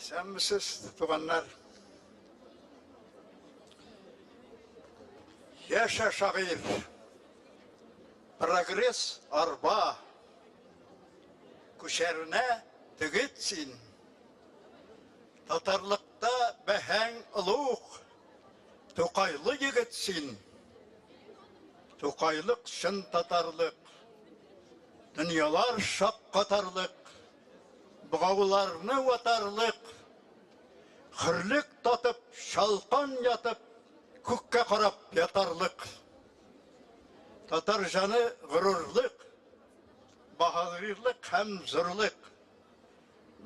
[SPEAKER 5] Исәнмесез, туганнар. Яшә шагыйрь. Прогресс арба. Күчәренә дегет син. Татарлыкта бәһәң олуг. Тукайлы егет син. Тукайлык чын татарлык. Дөньялар шаккатарлык. Богауларны ватарлык. Хөрлек татып, чалкан ятып, күккә карап ятарлык. Татар җаны горурлык, баһадирлык һәм зурлык.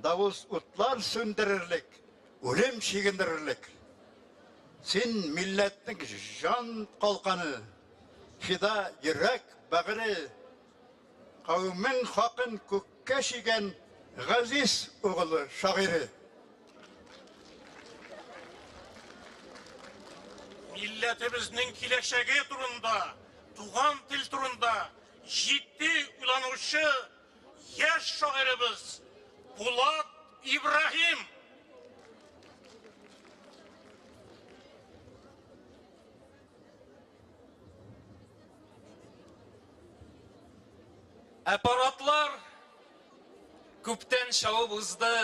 [SPEAKER 5] Давыз утлар сүндерерлек, үлем чигендерерлек. Син милләтнең җан калканы, фида йөрәк бәгыре, кавемең хакын күккә чигән газиз угылы, шагыйре.
[SPEAKER 6] Милләтебезнең киләчәге турында, туган тел турында җитди уйланучы яшь шагыйребез Булат Ибраһим.
[SPEAKER 13] Ә парадлар күптән чабып узды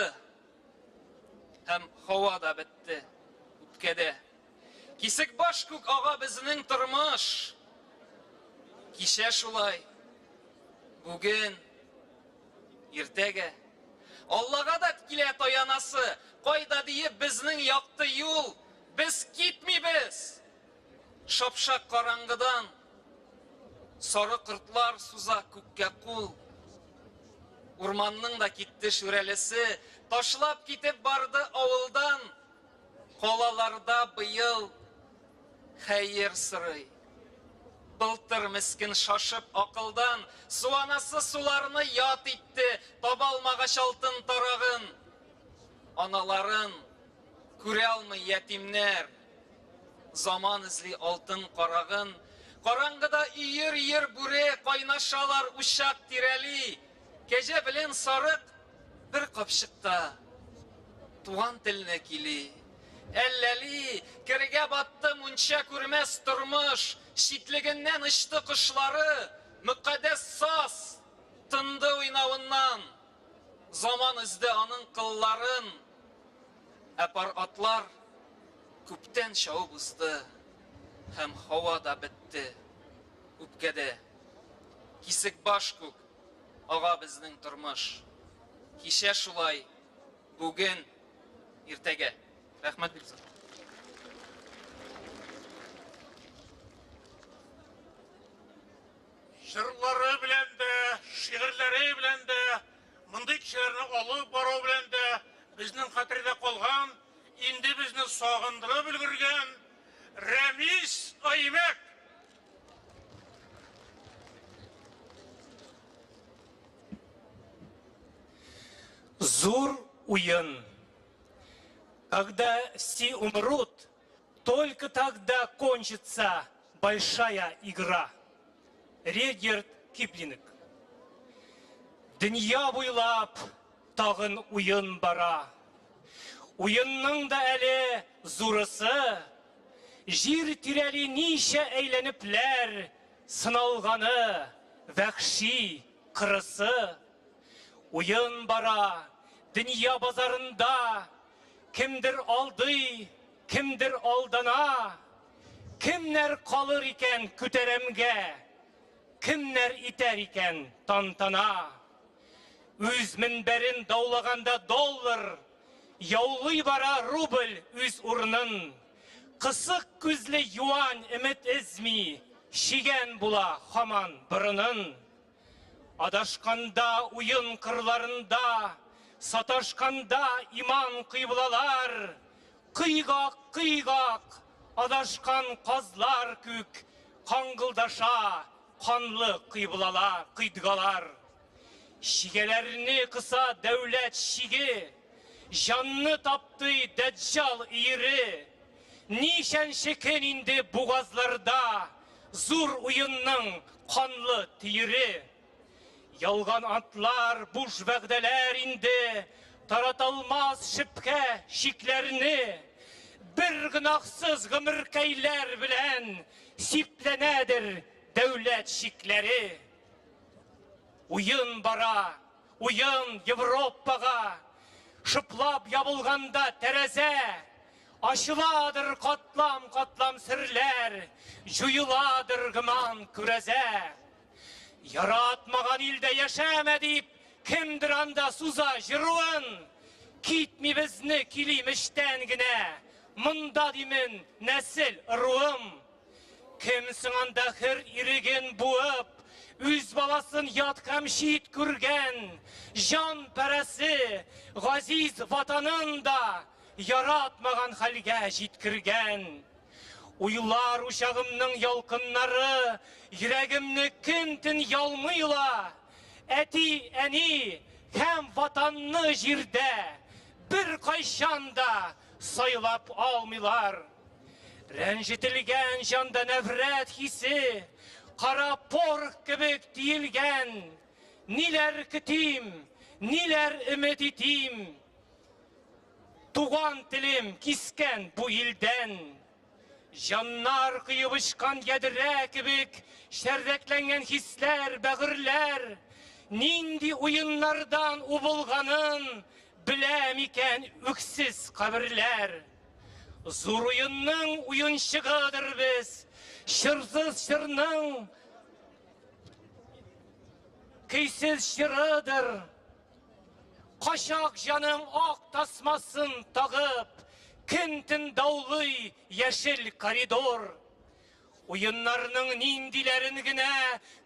[SPEAKER 13] һәм һава да бетте үпкәдә. Кисек баш күк ага безнең тормыш. Кичә шулай, бүген, иртәгә. Аллага да килә таянасы, кайда диеп безнең якты юл, без китмибез. Шапшак караңгыдан сары кортлар суза күккә кул. Урманның да китте шүрәлесе, ташлап китеп барды авылдан. Калаларда быел хәер сорый. Былтыр мескен шашып акылдан, су анасы суларны ят итте, таба алмагач алтын тарагын. Аналарын күрә алмый ятимнәр. Заман эзли алтын карагын. Караңгыда өер-өер бүре кайнашалар учак тирәли. Кәҗә белән сарык бер капчыкта туган телне кили. Әлләли, кергә батты мунча күрмәс тормыш, читлегеннән очты кошлары, мөкаддәс саз тынды уйнавыннан. Заман өзде аның кылларын, ә пар атлар күптән чабып узды һәм һава да бетте үпкәдә. Кисек баш күк ага безнең тормыш. Кичә шулай, бүген, иртәгә. Рәхмәт бик зур.
[SPEAKER 6] Җырлары белән дә, шигырьләре белән дә, мондый кешеләрне алып бару белән дә безнең хәтердә калган, инде безне сагындырып өлгергән Рәмис Аймәк.
[SPEAKER 23] Зур уен. Когда все умрут, только тогда кончится большая игра. Редьярд Киплинг. Дөнья буйлап тагын уен бара. Уенның да әле зурысы, җир тирәли ничә әйләнепләр сыналганы, вәхши, кырысы. Уен бара, дөнья базарында кемдер алдый, кемдер алдана. Кемнәр калыр икән күтәрәмгә? Кемнәр итәр икән тантана? Үз мөнбәрен даулаганда доллар, Яулый бара рубль үз урынын. Кысык күзле юань өмет өзми, Чигән була һаман борынын. Адашканда уен кырларында, Саташканда иман кыйблалар, Кыйгак-кыйгак адашкан казлар күк Каңгылдаша канлы кыйблала, кыйтгалар. Чигәләрне кыса дәүләт чиге, Җанны таптый дәҗҗал өере. Ничәнче көн инде бугазларда Зур уенның канлы төере. Ялган антлар, буш вәгъдәләр инде Тараталмас шөбһә, шикләрне. Бер гөнаһсыз гомеркәйләр белән Сипләнәдер дәүләт чикләре. Уен бара, уен Европага, Шыплап ябылганда тәрәзә, Ачыладыр катлам-катлам серләр, Җуеладыр гөман күрәзә. Яратмаган илдә яшәмә дип, Кемдер анда суза җыруын. Китми безне килим эчтән генә, Монда димен нәсел ыруым. Кем соң анда хөр иреген буып, Үз баласын ят һәм чит күргән, Җан парәсе, газиз ватанын да Яратмаган хәлгә җиткергән. Уйлар учагымның ялкыннары Йөрәгемне көн-төн ялмый ла. Әти, әни һәм ватанны җирдә Беркайчан да сайлап алмыйлар. Рәнҗетелгән җанда нәфрәт хисе Кара порох кебек төелгән. Ниләр көтим, ниләр өмет итим? Туган телем кискән бу илдән. Җаннар коеп очкан ядрә кебек Чәрдәкләнгән хисләр, бәгырьләр Нинди уеннардан убылганын Белә микән үксез каберләр? Зур уенның уенчыгыдыр без, Чырсыз чырның көйсез чырыдыр. Качак җаның ак тасмасын тагып, Көн-төн даулый яшел коридор. Уеннарның ниндиләрен генә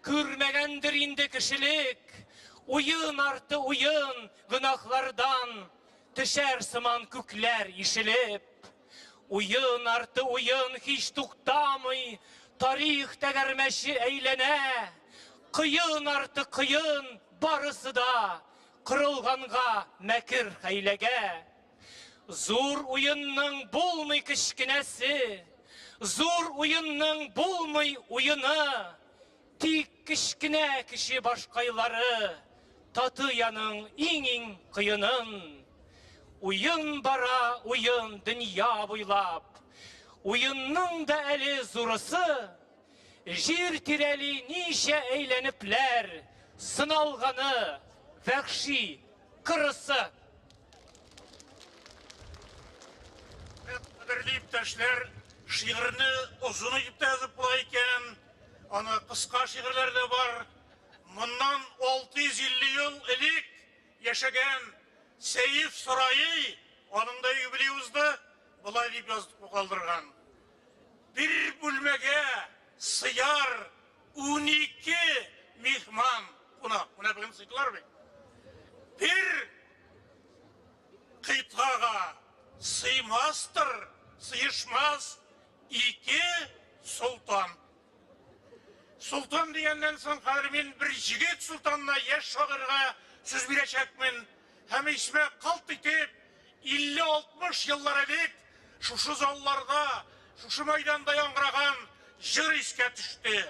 [SPEAKER 23] Күрмәгәндер инде кешелек. Уен арты уен гөнаһлардан Төшәр сыман күкләр ишелеп. Уен арты уен һич туктамый, Тарих тәгәрмәче әйләнә. Кыен арты кыен барысы да Корылганга мәкер хәйләгә. Зур уенның булмый кечкенәсе, Зур уенның булмый уены. Тик кечкенә кеше башкайлары Татый аның иң-иң кыенын. Уен бара, уен дөнья буйлап. Уенның да әле зурысы, Җир тирәли ничә әйләнепләр Сыналганы, вәхши, кырысы.
[SPEAKER 6] Кадерле иптәшләр, шигырьне озын итеп тә язып була икән. Аны кыска шигырьләр дә бар. Моннан 650 ел элек яшәгән Сәйф Сораи, аның да юбилей узды, болай дип язып калдырган. Бер бүлмәгә сыяр 12 михман кунак. Менә бүген сыйдылар бит. Бер кыйтгага сыймастыр, сыешмас ике солтан. Солтан дигәннән соң хәзер мин бер җегет солтанына, яшь шагыйрьгә сүз бирәчәкмен. Һәм исемә калт итеп 50-60 еллар элек шушы залларда, шушы мәйданда яңгыраган җыр искә төште.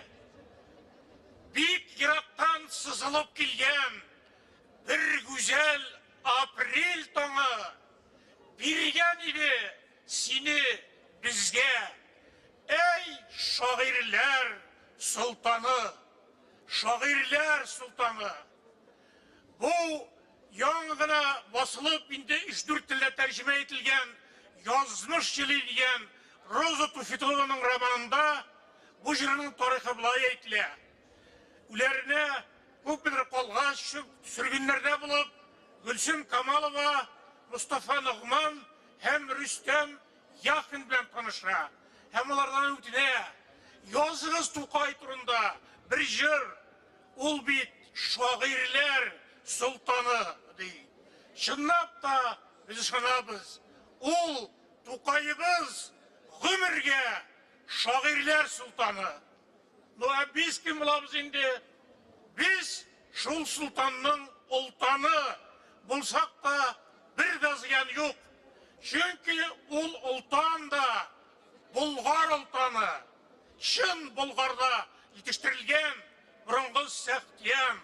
[SPEAKER 6] Бик ерактан сызылып килгән бер гүзәл апрель таңы биргән иде сине безгә. Әй, шагыйрьләр солтаны, шагыйрьләр солтаны. Бу яңа гына басылып, инде 3-4 телдә тәрҗемә ителгән Язмыш җиле дигән Роза Туфитованың романында бу җырның тарихы болай әйтелә. Үләренә күпмедер калгач, сөргеннәрдә булып, Гөлсем Камалова, Мостафа Ногман һәм Рөстәм Яхин белән таныша. Һәм алардан үтенә, языгыз Тукай турында бер җыр, ул бит шагыйрьләр солтаны, ди. Чынлап та без ышанабыз, ул Тукаебыз гомергә шагыйрьләр солтаны. Ну, ә без кем булабыз инде? Без шул солтанның олтаны булсак та бер дә зыян юк. Чөнки ул олтан да Болгар олтаны, чын Болгарда җитештерелгән борынгы сәхтиян.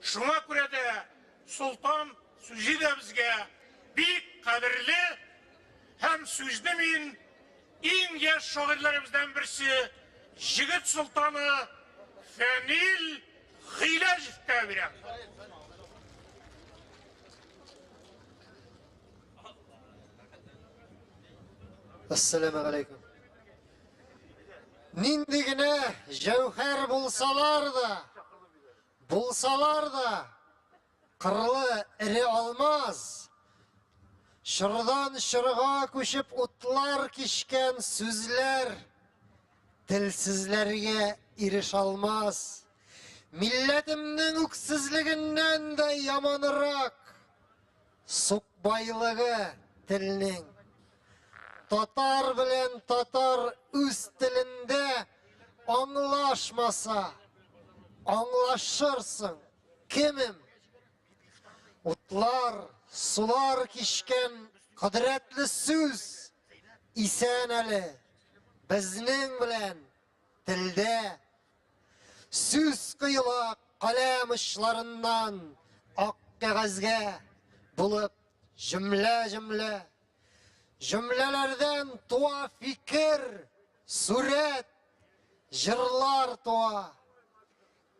[SPEAKER 6] Шуңа күрә дә солтан сүзе дә безгә бик кадерле һәм сүзне мин иң яшь шагыйрьләребездән берсе Җегет солтаны Фәнил Гыйләҗевкә бирәм.
[SPEAKER 12] Ассаламу алейкум. Нинди генә җәүһәр булсалар да, булсалар да, кырлы эре алмаз, чордан чорга күчеп утлар кичкән сүзләр телсезләргә ирешә алмаз. Милләтемнең үксезлегеннән дә яманрак сукбайлыгы телнең. Татар белән татар үз телендә аңлашмаса, аңлашырсың, кемем? Утлар, сулар кичкән кодрәтле сүз исән әле безнең белән телдә. Сүз коела каләм очларыннан ак кәгазьгә булып җөмлә-җөмлә. Җөмләләрдән туа фикер, сурәт, җырлар туа,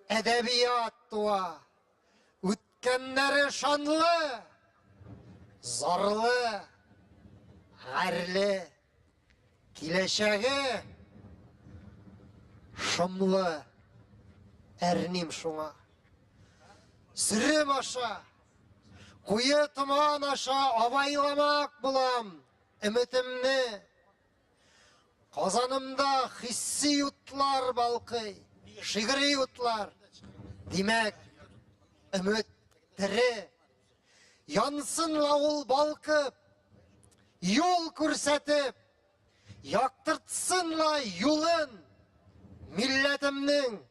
[SPEAKER 12] әдәбият туа. Үткәннәре шанлы, зарлы, гарьле, киләчәге шомлы. Әрним шуңа. Сөрем аша, куе томан аша абайламак булам өметемне. Казанымда хисси утлар балкый, шигъри утлар. Димәк, өмет тере. Янсын ла ул балкып, юл күрсәтеп, яктыртсын ла юлын милләтемнең.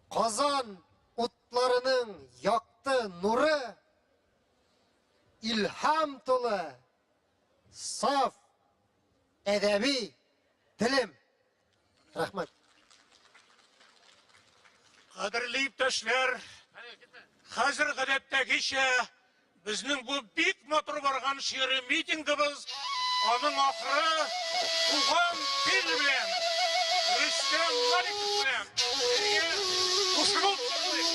[SPEAKER 12] Казан утларының якты нуры илһам тулы саф әдәби телем. Рәхмәт.
[SPEAKER 6] Кадерле иптәшләр, хәзер гадәттәгечә безнең бу бик матур барган шигъри митингыбыз, аның ахыры туган тел белән, Рөстәм Маликов белән бергә кушылып җырлыйк.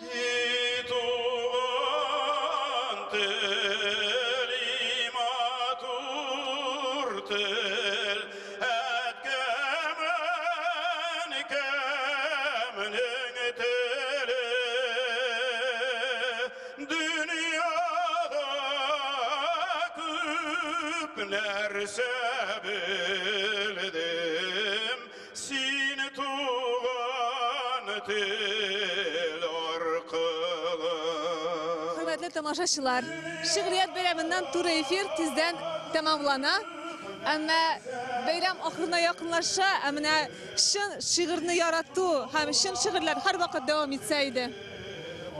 [SPEAKER 16] И туган тел, и матур тел, әткәм, әнкәмнең теле. Дөньяда күп нәрсә белдем, син туган тел аркылы.
[SPEAKER 2] Хөрмәтле тамашачылар, шигърият бәйрәменнән туры эфир тиздән тәмамлана. Әмма бәйрәм ахырына якынлаша, ә менә чын шигырьне ярату һәм чын шигырьләр һәрвакыт дәвам итсә иде.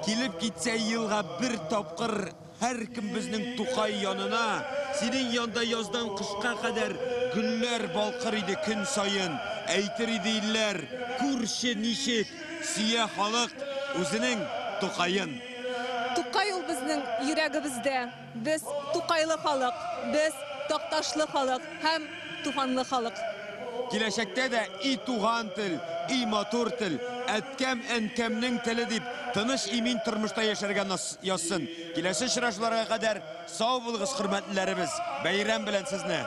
[SPEAKER 1] Килеп китсә елга бер тапкыр һәркем безнең Тукай янына, синең янда яздан кышка кадәр гөлләр балкыр иде көн саен, әйтер иде илләр, күрче ничек сөя халык үзенең Тукаен.
[SPEAKER 2] Тукай ул безнең йөрәгебездә. Без Тукайлы халык, без Такташлы халык һәм Туфанлы халык.
[SPEAKER 1] Киләчәктә дә и туган тел, и матур тел, Әткәм, әнкәмнең теле дип, тыныч, имин тормышта яшәргә язсын. Киләсе очрашуларга кадәр сау булыгыз, хөрмәтлеләребез. Бәйрәм белән сезне!